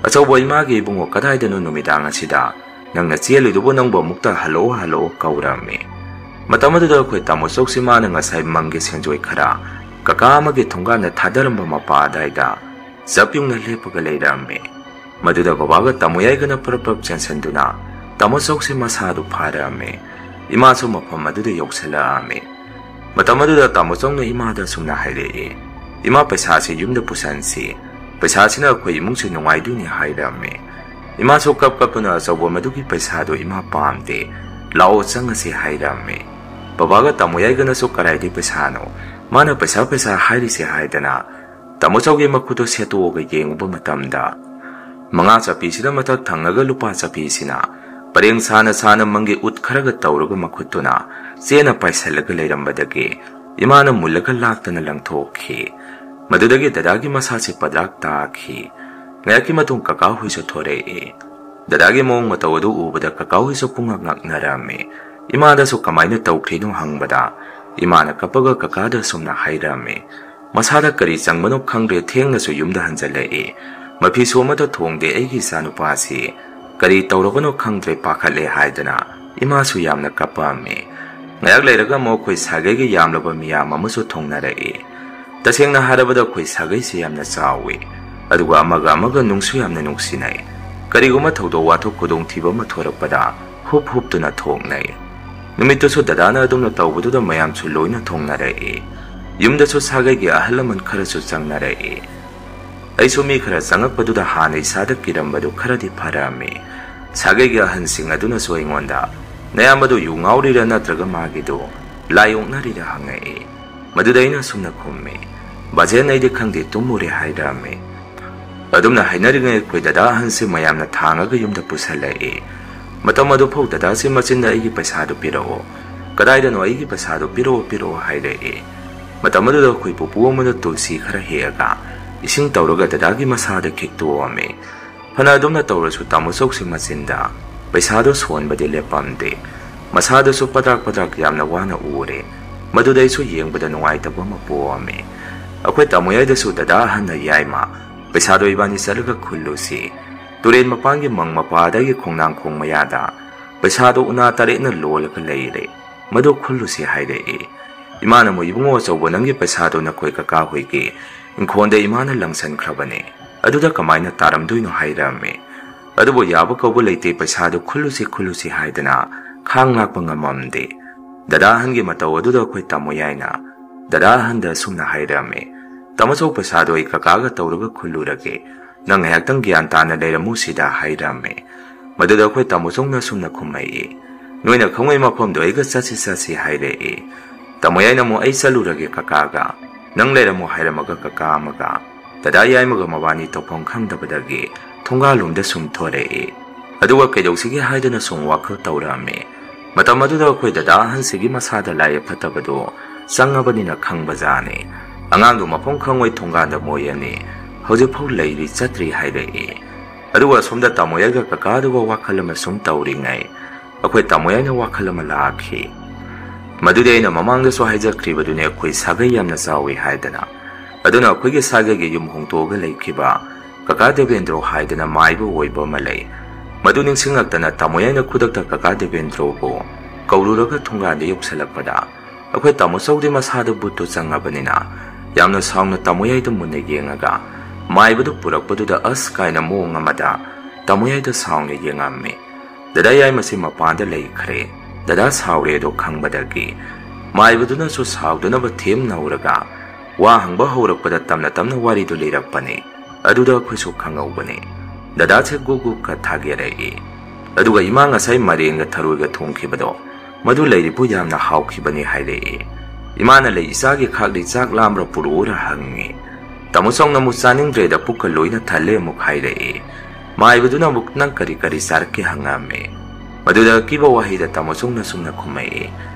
"ꯑꯆꯧꯕ ꯏꯃꯥꯒꯤ ꯏꯕꯨꯡꯉꯣ, ꯀꯗꯥꯏꯗꯅꯣ ꯅꯨꯃꯤꯗꯥꯡ ꯑꯁꯤꯗ ꯅꯪꯅ ꯆꯦꯜꯂꯤꯗꯨꯕꯨ? ꯅꯪꯕꯨ ꯑꯃꯨꯛꯇ ꯍꯜꯂꯛꯑꯣ, ꯍꯜꯂꯛꯑꯣ" ꯀꯧꯔꯝꯃꯤ꯫ ꯃꯇꯝ ꯑꯗꯨꯗ ꯑꯩꯈꯣꯏ ꯇꯥꯃꯣ ꯆꯧꯁꯤ ꯃꯥꯅ ꯉꯁꯥꯏ ꯃꯪꯒꯤ ꯁꯦꯟꯖꯣꯏ ꯈꯔ ꯀꯀꯥ ꯑꯃꯒꯤ ꯊꯣꯡꯒꯥꯟꯗ ꯊꯥꯗꯔꯝꯕ ꯃꯄꯥ ꯑꯗꯥꯏꯗ ꯆꯞ ꯌꯨꯡꯅ ꯂꯦꯞꯄꯒ ꯂꯩꯔꯝꯃꯤ꯫ ꯃꯗꯨꯗ ꯕꯕꯥꯒ ꯇꯥꯃꯣ ꯌꯥꯏꯒꯅ ꯄ꯭ꯔꯞ ꯄ꯭ꯔꯞ ꯆꯦꯟꯁꯤꯟꯗꯨꯅ ꯇꯥꯃꯣ ꯆꯧꯁꯤ ꯃꯁꯥꯗꯨ ꯐꯥꯔꯛꯑꯝꯃꯤ꯫ ꯏꯃꯥꯁꯨ ꯃꯐꯝ ꯑꯗꯨꯗ ꯌꯧꯁꯤꯜꯂꯛꯑꯝꯃꯤ꯫ ꯃꯇꯝ ꯑꯗꯨꯗ ꯇꯥꯃꯣ ꯆꯧꯅ ꯏꯃꯥꯗ ꯑꯁꯨꯝꯅ ꯍꯥꯏꯔꯛꯏ, "ꯏꯃꯥ, ꯄꯩꯁꯥꯁꯤ ꯌꯨꯝꯗ ꯄꯨꯁꯟꯁꯤ꯫ ꯄꯩꯁꯥꯁꯤꯅ ꯑꯩꯈꯣꯏ ꯏꯃꯨꯡꯁꯤ ꯅꯨꯡꯉꯥꯏꯗꯣꯏꯅꯤ" ꯍꯥꯏꯔꯝꯃꯤ꯫ ꯏꯃꯥꯁꯨ ꯀꯞ ꯀꯞꯇꯨꯅ "ꯑꯆꯧꯕ, ꯃꯗꯨꯒꯤ ꯄꯩꯁꯥꯗꯨ ꯏꯃꯥ ꯄꯥꯝꯗꯦ, ꯂꯥꯛꯑꯣ ꯆꯪꯉꯁꯤ" ꯍꯥꯏꯔꯝꯃꯤ꯫ ꯕꯕꯥꯒ ꯇꯥꯃꯣ ꯌꯥꯏꯒꯅꯁꯨ "ꯀꯔꯥꯏꯗꯩ ꯄꯩꯁꯥꯅꯣ? ꯃꯥꯅ ꯄꯩꯁꯥ ꯄꯩꯁꯥ ꯍꯥꯏꯔꯤꯁꯦ" ꯍꯥꯏꯗꯅ ꯇꯥꯃꯣ ꯆꯧꯒꯤ ꯃꯈꯨꯠꯇꯨ ꯁꯦꯠꯇꯣꯛꯑꯒ ꯌꯦꯡꯉꯨꯕ ꯃꯇꯝꯗ, ꯃꯉꯥ ꯆꯞꯄꯤꯁꯤꯗ ꯃꯊꯛ ꯊꯪꯉꯒ ꯂꯨꯄꯥ ꯆꯞꯄꯤꯁꯤꯅ ꯄꯔꯦꯡ ꯁꯥꯅ ꯁꯥꯅ ꯃꯪꯒꯤ ꯎꯠ ꯈꯔꯒ ꯇꯧꯔꯒ ꯃꯈꯨꯠꯇꯨꯅ ꯆꯦꯅ ꯄꯥꯏꯁꯜꯂꯒ ꯂꯩꯔꯝꯕꯗꯒꯤ ꯏꯃꯥꯅ ꯃꯨꯜꯂꯒ ꯂꯥꯛꯇꯅ ꯂꯪꯊꯣꯛꯈꯤ꯫ ꯃꯗꯨꯗꯒꯤ ꯗꯗꯥꯒꯤ ꯃꯁꯥꯁꯤ ꯄꯗ꯭ꯔꯥꯛ ꯇꯥꯈꯤ꯫ ꯉꯥꯏꯍꯥꯛꯀꯤ ꯃꯇꯨꯡ ꯀꯀꯥ ꯍꯣꯏꯁꯨ ꯊꯣꯔꯛꯏ꯫ ꯗꯗꯥꯒꯤ ꯃꯑꯣꯡ ꯃꯇꯧ ꯑꯗꯨ ꯎꯕꯗ ꯀꯀꯥ ꯍꯣꯏꯁꯨ ꯄꯨꯡꯉꯛ ꯉꯛꯅꯔꯝꯃꯤ꯫ ꯏꯃꯥꯗꯁꯨ ꯀꯃꯥꯏꯅ ꯇꯧꯈ꯭ꯔꯤꯅꯣ ꯍꯪꯕꯗ, ꯏꯃꯥꯅ ꯀꯞꯄꯒ ꯀꯀꯥꯗ ꯑꯁꯨꯝꯅ ꯍꯥꯏꯔꯝꯃꯤ, "ꯃꯁꯥꯗ ꯀꯔꯤ ꯆꯪꯕꯅꯣ ꯈꯪꯗ꯭ꯔꯦ, ꯊꯦꯡꯅꯁꯨ ꯌꯨꯝꯗ ꯍꯟꯖꯜꯂꯛꯏ꯫ ꯃꯐꯤꯁꯨ ꯑꯃꯠꯇ ꯊꯣꯡꯗꯦ꯫ ꯑꯩꯒꯤ ꯏꯆꯥꯅꯨꯄꯥꯁꯤ ꯀꯔꯤ ꯇꯧꯔꯕꯅꯣ ꯈꯪꯗ꯭ꯔꯦ, ꯄꯥꯈꯠꯂꯦ ꯍꯥꯏꯗꯅ ꯏꯃꯥꯁꯨ ꯌꯥꯝꯅ ꯀꯞꯄꯛꯑꯝꯃꯤ꯫ ꯉꯥꯏꯍꯥꯛ ꯂꯩꯔꯒ ꯑꯃꯨꯛ ꯑꯩꯈꯣꯏ ꯁꯥꯒꯩꯒꯤ ꯌꯥꯝꯂꯕ ꯃꯤꯌꯥꯝ ꯑꯃꯁꯨ ꯊꯨꯡꯅꯔꯛꯏ꯫ ꯇꯁꯦꯡꯅ ꯍꯥꯏꯔꯕꯗ ꯑꯩꯈꯣꯏ ꯁꯥꯒꯩꯁꯤ ꯌꯥꯝꯅ ꯆꯥꯎꯏ, ꯑꯗꯨꯒ ꯑꯃꯒ ꯑꯃꯒ ꯅꯨꯡꯁꯨ ꯌꯥꯝꯅ ꯅꯨꯡꯁꯤꯅꯩ꯫ ꯀꯔꯤꯒꯨꯝꯕ ꯊꯧꯗꯣꯛ ꯋꯥꯊꯣꯛ ꯈꯨꯗꯣꯡꯊꯤꯕ ꯑꯃ ꯊꯣꯔꯛꯄꯗ ꯍꯨꯞ ꯍꯨꯞꯇꯨꯅ ꯊꯣꯛꯅꯩ꯫ ꯅꯨꯃꯤꯠꯇꯨꯁꯨ ꯗꯗꯥꯅ ꯑꯗꯨꯝꯅ ꯇꯧꯕꯗꯨꯗ ꯃꯌꯥꯝꯁꯨ ꯂꯣꯏꯅ ꯊꯨꯡꯅꯔꯛꯏ꯫ ꯌꯨꯝꯗꯁꯨ ꯁꯥꯒꯩꯒꯤ ꯑꯍꯜ ꯂꯃꯟ ꯈꯔꯁꯨ ꯆꯪꯅꯔꯛꯏ꯫ ꯑꯩꯁꯨ ꯃꯤ ꯈꯔ ꯆꯪꯉꯛꯄꯗꯨꯗ ꯍꯥꯟꯅ ꯏꯁꯥꯗ ꯀꯤꯔꯝꯕꯗꯨ ꯈꯔꯗꯤ ꯐꯔꯛꯑꯝꯃꯤ꯫ ꯁꯥꯒꯩꯒꯤ ꯑꯍꯟꯁꯤꯡ ꯑꯗꯨꯅꯁꯨ ꯑꯩꯉꯣꯟꯗ, "ꯅꯌꯥꯝꯕꯗꯨ ꯌꯨ ꯉꯥꯎꯔꯤꯔꯥ ꯅꯠꯇ꯭ꯔꯒ ꯃꯥꯒꯤꯗꯨ ꯂꯥꯏ ꯑꯣꯛꯅꯔꯤꯔꯥ?" ꯍꯪꯉꯛꯏ꯫ ꯃꯗꯨꯗ ꯑꯩꯅ ꯑꯁꯨꯝꯅ ꯈꯨꯝꯃꯤ, "ꯕꯥꯖꯦꯟ, ꯑꯩꯗꯤ ꯈꯪꯗꯦ, ꯇꯨꯝꯃꯨꯔꯦ" ꯍꯥꯏꯔꯛꯑꯝꯃꯤ꯫ ꯑꯗꯨꯝꯅ ꯍꯥꯏꯅꯔꯤꯉꯩ ꯑꯩꯈꯣꯏ ꯗꯗꯥ ꯑꯍꯟꯁꯤ ꯃꯌꯥꯝꯅ ꯊꯥꯡꯉꯒ ꯌꯨꯝꯗ ꯄꯨꯁꯜꯂꯛꯏ꯫ ꯃꯇꯝ ꯑꯗꯨꯐꯥꯎ ꯗꯗꯥꯁꯤ ꯃꯆꯤꯟꯗ, "ꯑꯩꯒꯤ ꯄꯩꯁꯥꯗꯨ ꯄꯤꯔꯛꯑꯣ, ꯀꯗꯥꯏꯗꯅꯣ ꯑꯩꯒꯤ ꯄꯩꯁꯥꯗꯨ ꯄꯤꯔꯛꯑꯣ, ꯄꯤꯔꯛꯑꯣ" ꯍꯥꯏꯔꯛꯏ꯫ ꯃꯇꯝ ꯑꯗꯨꯗ ꯑꯩꯈꯣꯏ ꯄꯨꯄꯨ ꯑꯃꯅ ꯇꯨꯜꯁꯤ ꯈꯔ ꯍꯦꯛꯑꯒ ꯏꯁꯤꯡ ꯇꯧꯔꯒ ꯗꯗꯥꯒꯤ ꯃꯁꯥꯗ ꯈꯤꯛꯇꯣꯛꯑꯝꯃꯤ꯫ ꯐꯅ ꯑꯗꯨꯝꯅ ꯇꯧꯔꯁꯨ ꯇꯥꯃꯣ ꯆꯧꯁꯤ ꯃꯆꯤꯟꯗ ꯄꯩꯁꯥꯗꯣ ꯁꯣꯟꯕꯗꯤ ꯂꯦꯞꯄꯝꯗꯦ꯫ ꯃꯁꯥꯗꯨꯁꯨ ꯄꯗ꯭ꯔꯥꯛ ꯄꯗ꯭ꯔꯥꯛ ꯌꯥꯝꯅ ꯋꯥꯅ ꯎꯔꯦ꯫ ꯃꯗꯨꯗ ꯑꯩꯁꯨ ꯌꯦꯡꯕꯗ ꯅꯨꯡꯉꯥꯏꯇꯕ ꯑꯃ ꯄꯣꯛꯑꯝꯃꯤ꯫ ꯑꯩꯈꯣꯏ ꯇꯥꯃꯣ ꯌꯥꯏꯗꯁꯨ ꯗꯗꯥ ꯑꯍꯟꯅ, "ꯌꯥꯏꯃ, ꯄꯩꯁꯥꯗꯣ ꯏꯕꯥꯅꯤ ꯆꯠꯂꯒ ꯈꯨꯜꯂꯨꯁꯤ꯫ ꯇꯨꯔꯦꯟ ꯃꯄꯥꯟꯒꯤ ꯃꯪ ꯃꯄꯥꯗꯒꯤ ꯈꯣꯡꯅꯥꯡꯈꯣꯡ ꯃꯌꯥꯗ ꯄꯩꯁꯥꯗꯣ ꯎꯅꯥ ꯇꯔꯦꯠꯅ ꯂꯣꯜꯂꯒ ꯂꯩꯔꯦ꯫ ꯃꯗꯨ ꯈꯨꯜꯂꯨꯁꯤ" ꯍꯥꯏꯔꯛꯏ꯫ ꯏꯃꯥꯅ ꯑꯃꯨꯛ, "ꯏꯕꯨꯡꯉꯣ ꯑꯆꯧꯕ, ꯅꯪꯒꯤ ꯄꯩꯁꯥꯗꯣ ꯅꯈꯣꯏ ꯀꯀꯥ ꯍꯣꯏꯒꯤ ꯏꯪꯈꯣꯜꯗ ꯏꯃꯥꯅ ꯂꯪꯁꯟꯈ꯭ꯔꯕꯅꯦ꯫ ꯑꯗꯨꯗ ꯀꯃꯥꯏꯅ ꯇꯥꯔꯝꯗꯣꯏꯅꯣ?" ꯍꯥꯏꯔꯛꯑꯝꯃꯤ꯫ ꯑꯗꯨꯕꯨ ꯌꯥꯕ ꯀꯧꯕ ꯂꯩꯇꯦ, ꯄꯩꯁꯥꯗꯨ ꯈꯨꯜꯂꯨꯁꯤ, ꯈꯨꯜꯂꯨꯁꯤ ꯍꯥꯏꯗꯅ ꯈꯥꯡ ꯂꯥꯛꯄ ꯉꯝꯃꯝꯗꯦ꯫ ꯗꯗꯥ ꯑꯍꯟꯒꯤ ꯃꯇꯧ ꯑꯗꯨꯗ ꯑꯩꯈꯣꯏ ꯇꯥꯃꯣ ꯌꯥꯏꯅ ꯗꯗꯥ ꯑꯍꯟꯗ ꯑꯁꯨꯝꯅ ꯍꯥꯏꯔꯛꯑꯝꯃꯤ, "ꯇꯥꯃꯣꯆꯧ, ꯄꯩꯁꯥꯗꯣ ꯑꯩ ꯀꯀꯥꯒ ꯇꯧꯔꯒ ꯈꯨꯜꯂꯨꯔꯒꯦ, ꯅꯪ ꯉꯥꯏꯍꯥꯛꯇꯪ ꯒ꯭ꯌꯥꯟ ꯇꯥꯅ ꯂꯩꯔꯝꯃꯨ ꯁꯤꯗ" ꯍꯥꯏꯔꯛꯑꯝꯃꯤ꯫ ꯃꯗꯨꯗ ꯑꯩꯈꯣꯏ ꯇꯥꯃꯣꯆꯧꯅ ꯑꯁꯨꯝꯅ ꯈꯨꯝꯃꯛꯏ, "ꯅꯣꯏꯅ ꯈꯪꯉꯣꯏ ꯃꯐꯝꯗꯣ ꯑꯩꯒ ꯆꯠꯁꯤ ꯆꯠꯁꯤ" ꯍꯥꯏꯔꯛꯏ꯫ ꯇꯥꯃꯣ ꯌꯥꯏꯅ ꯑꯃꯨꯛ, "ꯑꯩ ꯆꯠꯂꯨꯔꯒꯦ ꯀꯀꯥꯒ, ꯅꯪ ꯂꯩꯔꯝꯃꯣ" ꯍꯥꯏꯔꯝꯃꯒ ꯀꯀꯥ ꯑꯃꯒ ꯗꯗꯥ ꯌꯥꯏꯃꯒ ꯃꯕꯥꯅꯤ ꯇꯧꯐꯝ ꯈꯪꯗꯕꯗꯒꯤ ꯊꯣꯡꯒꯥꯜꯂꯣꯝꯗ ꯁꯨꯝ ꯊꯣꯔꯛꯏ꯫ ꯑꯗꯨꯒ ꯀꯩꯗꯧꯁꯤꯒꯦ ꯍꯥꯏꯗꯨꯅ ꯁꯨꯝ ꯋꯥꯈꯜ ꯇꯧꯔꯛꯑꯝꯃꯤ꯫ ꯃꯇꯝ ꯑꯗꯨꯗ ꯑꯩꯈꯣꯏ ꯗꯗꯥ ꯑꯍꯟꯁꯤꯒꯤ ꯃꯁꯥꯗ ꯂꯥꯏ ꯐꯠꯇꯕꯗꯨ ꯆꯪꯉꯕꯅꯤꯅ ꯈꯪꯕꯖꯥꯠꯅꯤ꯫ ꯑꯉꯥꯡꯗꯨ ꯃꯐꯝ ꯈꯪꯉꯣꯏ, ꯊꯣꯡꯒꯥꯟꯗ ꯃꯣꯏ ꯑꯅꯤ ꯍꯧꯖꯤꯛꯐꯥꯎ ꯂꯩꯔꯤ, ꯆꯠꯇ꯭ꯔꯤ ꯍꯥꯏꯔꯛꯏ꯫ ꯑꯗꯨꯒ ꯑꯁꯣꯝꯗ ꯇꯥꯃꯣ ꯌꯥꯏꯒ ꯀꯀꯥꯗꯨꯒ ꯋꯥꯈꯜ ꯑꯃ ꯁꯨꯝ ꯇꯧꯔꯤꯉꯩ ꯑꯩꯈꯣꯏ ꯇꯥꯃꯣ ꯌꯥꯏꯅ ꯋꯥꯈꯜ ꯑꯃ ꯂꯥꯛꯈꯤ꯫ ꯃꯗꯨꯗꯤ ꯑꯩꯅ ꯃꯃꯥꯡꯗꯁꯨ ꯍꯥꯏꯖꯈ꯭ꯔꯤꯕꯗꯨꯅꯤ, ꯑꯩꯈꯣꯏ ꯁꯥꯒꯩ ꯌꯥꯝꯅ ꯆꯥꯎꯏ ꯍꯥꯏꯗꯅ꯫ ꯑꯗꯨꯅ ꯑꯩꯈꯣꯏꯒꯤ ꯁꯥꯒꯩꯒꯤ ꯌꯨꯝ ꯍꯣꯡꯗꯣꯛꯑꯒ ꯂꯩꯈꯤꯕ ꯀꯀꯥ ꯗꯦꯕꯦꯟꯗ꯭ꯔꯣ ꯍꯥꯏꯗꯅ ꯃꯥꯏꯕ ꯑꯣꯏꯕ ꯑꯃ ꯂꯩ꯫ ꯃꯗꯨ ꯅꯤꯡꯁꯤꯡꯂꯛꯇꯅ ꯇꯥꯃꯣ ꯌꯥꯏꯅ ꯈꯨꯗꯛꯇ ꯀꯀꯥ ꯗꯦꯕꯦꯟꯗ꯭ꯔꯣꯕꯨ ꯀꯧꯔꯨꯔꯒ ꯊꯣꯡꯒꯥꯟꯗ ꯌꯧꯁꯤꯜꯂꯛꯄꯗ, ꯑꯩꯈꯣꯏ ꯇꯥꯃꯣ ꯆꯧꯗꯤ ꯃꯁꯥꯗ ꯕꯨꯠꯇꯨ ꯆꯪꯉꯕꯅꯤꯅ ꯌꯥꯝꯅ ꯁꯥꯎꯅ ꯇꯥꯃꯣ ꯌꯥꯏꯗ ꯃꯨꯟꯅ ꯌꯦꯡꯉꯒ, ꯃꯥꯏꯕꯗꯨ ꯄꯨꯔꯛꯄꯗꯨꯗ "ꯑꯁ" ꯀꯥꯏꯅ ꯃꯑꯣꯡ ꯑꯃꯗ ꯇꯥꯃꯣ ꯌꯥꯏꯗ ꯁꯥꯎꯅ ꯌꯦꯡꯉꯝꯃꯤ꯫ ꯗꯗꯥ ꯌꯥꯏꯃꯁꯤ ꯃꯄꯥꯟꯗ ꯂꯩꯈ꯭ꯔꯦ꯫ ꯗꯗꯥ ꯁꯥꯎꯔꯦ ꯑꯗꯣ ꯈꯪꯕꯗꯒꯤ ꯃꯥꯏꯕꯗꯨꯅꯁꯨ ꯁꯥꯎꯗꯅꯕ ꯊꯦꯝ ꯅꯧꯔꯒ ꯋꯥ ꯍꯪꯕ ꯍꯧꯔꯛꯄꯗ ꯇꯝꯅ ꯇꯝꯅ ꯋꯥꯔꯤꯗꯨ ꯂꯤꯔꯛꯄꯅꯤ꯫ ꯑꯗꯨꯗ ꯑꯩꯈꯣꯏꯁꯨ ꯈꯪꯍꯧꯕꯅꯤ꯫ ꯗꯗꯥꯁꯦ ꯒꯨꯛ ꯒꯨꯛꯀ ꯊꯥꯒꯦꯔꯛꯏ꯫ ꯑꯗꯨꯒ ꯏꯃꯥ ꯉꯁꯥꯏ ꯃꯥꯏꯔꯦꯟꯒ ꯊꯔꯣꯏꯒ ꯊꯣꯡꯈꯤꯕꯗꯣ, ꯃꯗꯨ ꯂꯩꯔꯤꯕꯨ ꯌꯥꯝꯅ ꯍꯥꯎꯈꯤꯕꯅꯤ ꯍꯥꯏꯔꯛꯏ꯫ ꯏꯃꯥꯅ "ꯂꯩ ꯏꯆꯥꯒꯤ ꯈꯥꯛꯂꯤ, ꯆꯥꯛ ꯂꯥꯝꯕ꯭ꯔꯥ ꯄꯨꯔꯛꯎꯔ?" ꯍꯪꯉꯤ꯫ ꯇꯥꯃꯣ ꯆꯧꯅ ꯑꯃꯨꯛ "ꯆꯥꯅꯤꯡꯗ꯭ꯔꯦꯗ, ꯄꯨꯛꯀ ꯂꯣꯏꯅ ꯊꯜꯂꯦ" ꯑꯃꯨꯛ ꯍꯥꯏꯔꯛꯏ꯫ ꯃꯥꯏꯕꯗꯨꯅ ꯑꯃꯨꯛ "ꯅꯪ ꯀꯔꯤ ꯀꯔꯤ ꯆꯥꯔꯛꯀꯦ?" ꯍꯪꯉꯝꯃꯤ꯫ ꯃꯗꯨꯗ ꯑꯀꯤꯕ ꯋꯥꯍꯩꯗ ꯇꯥꯃꯣ ꯆꯧꯅ ꯁꯨꯝꯅ ꯈꯨꯝꯃꯛꯏ,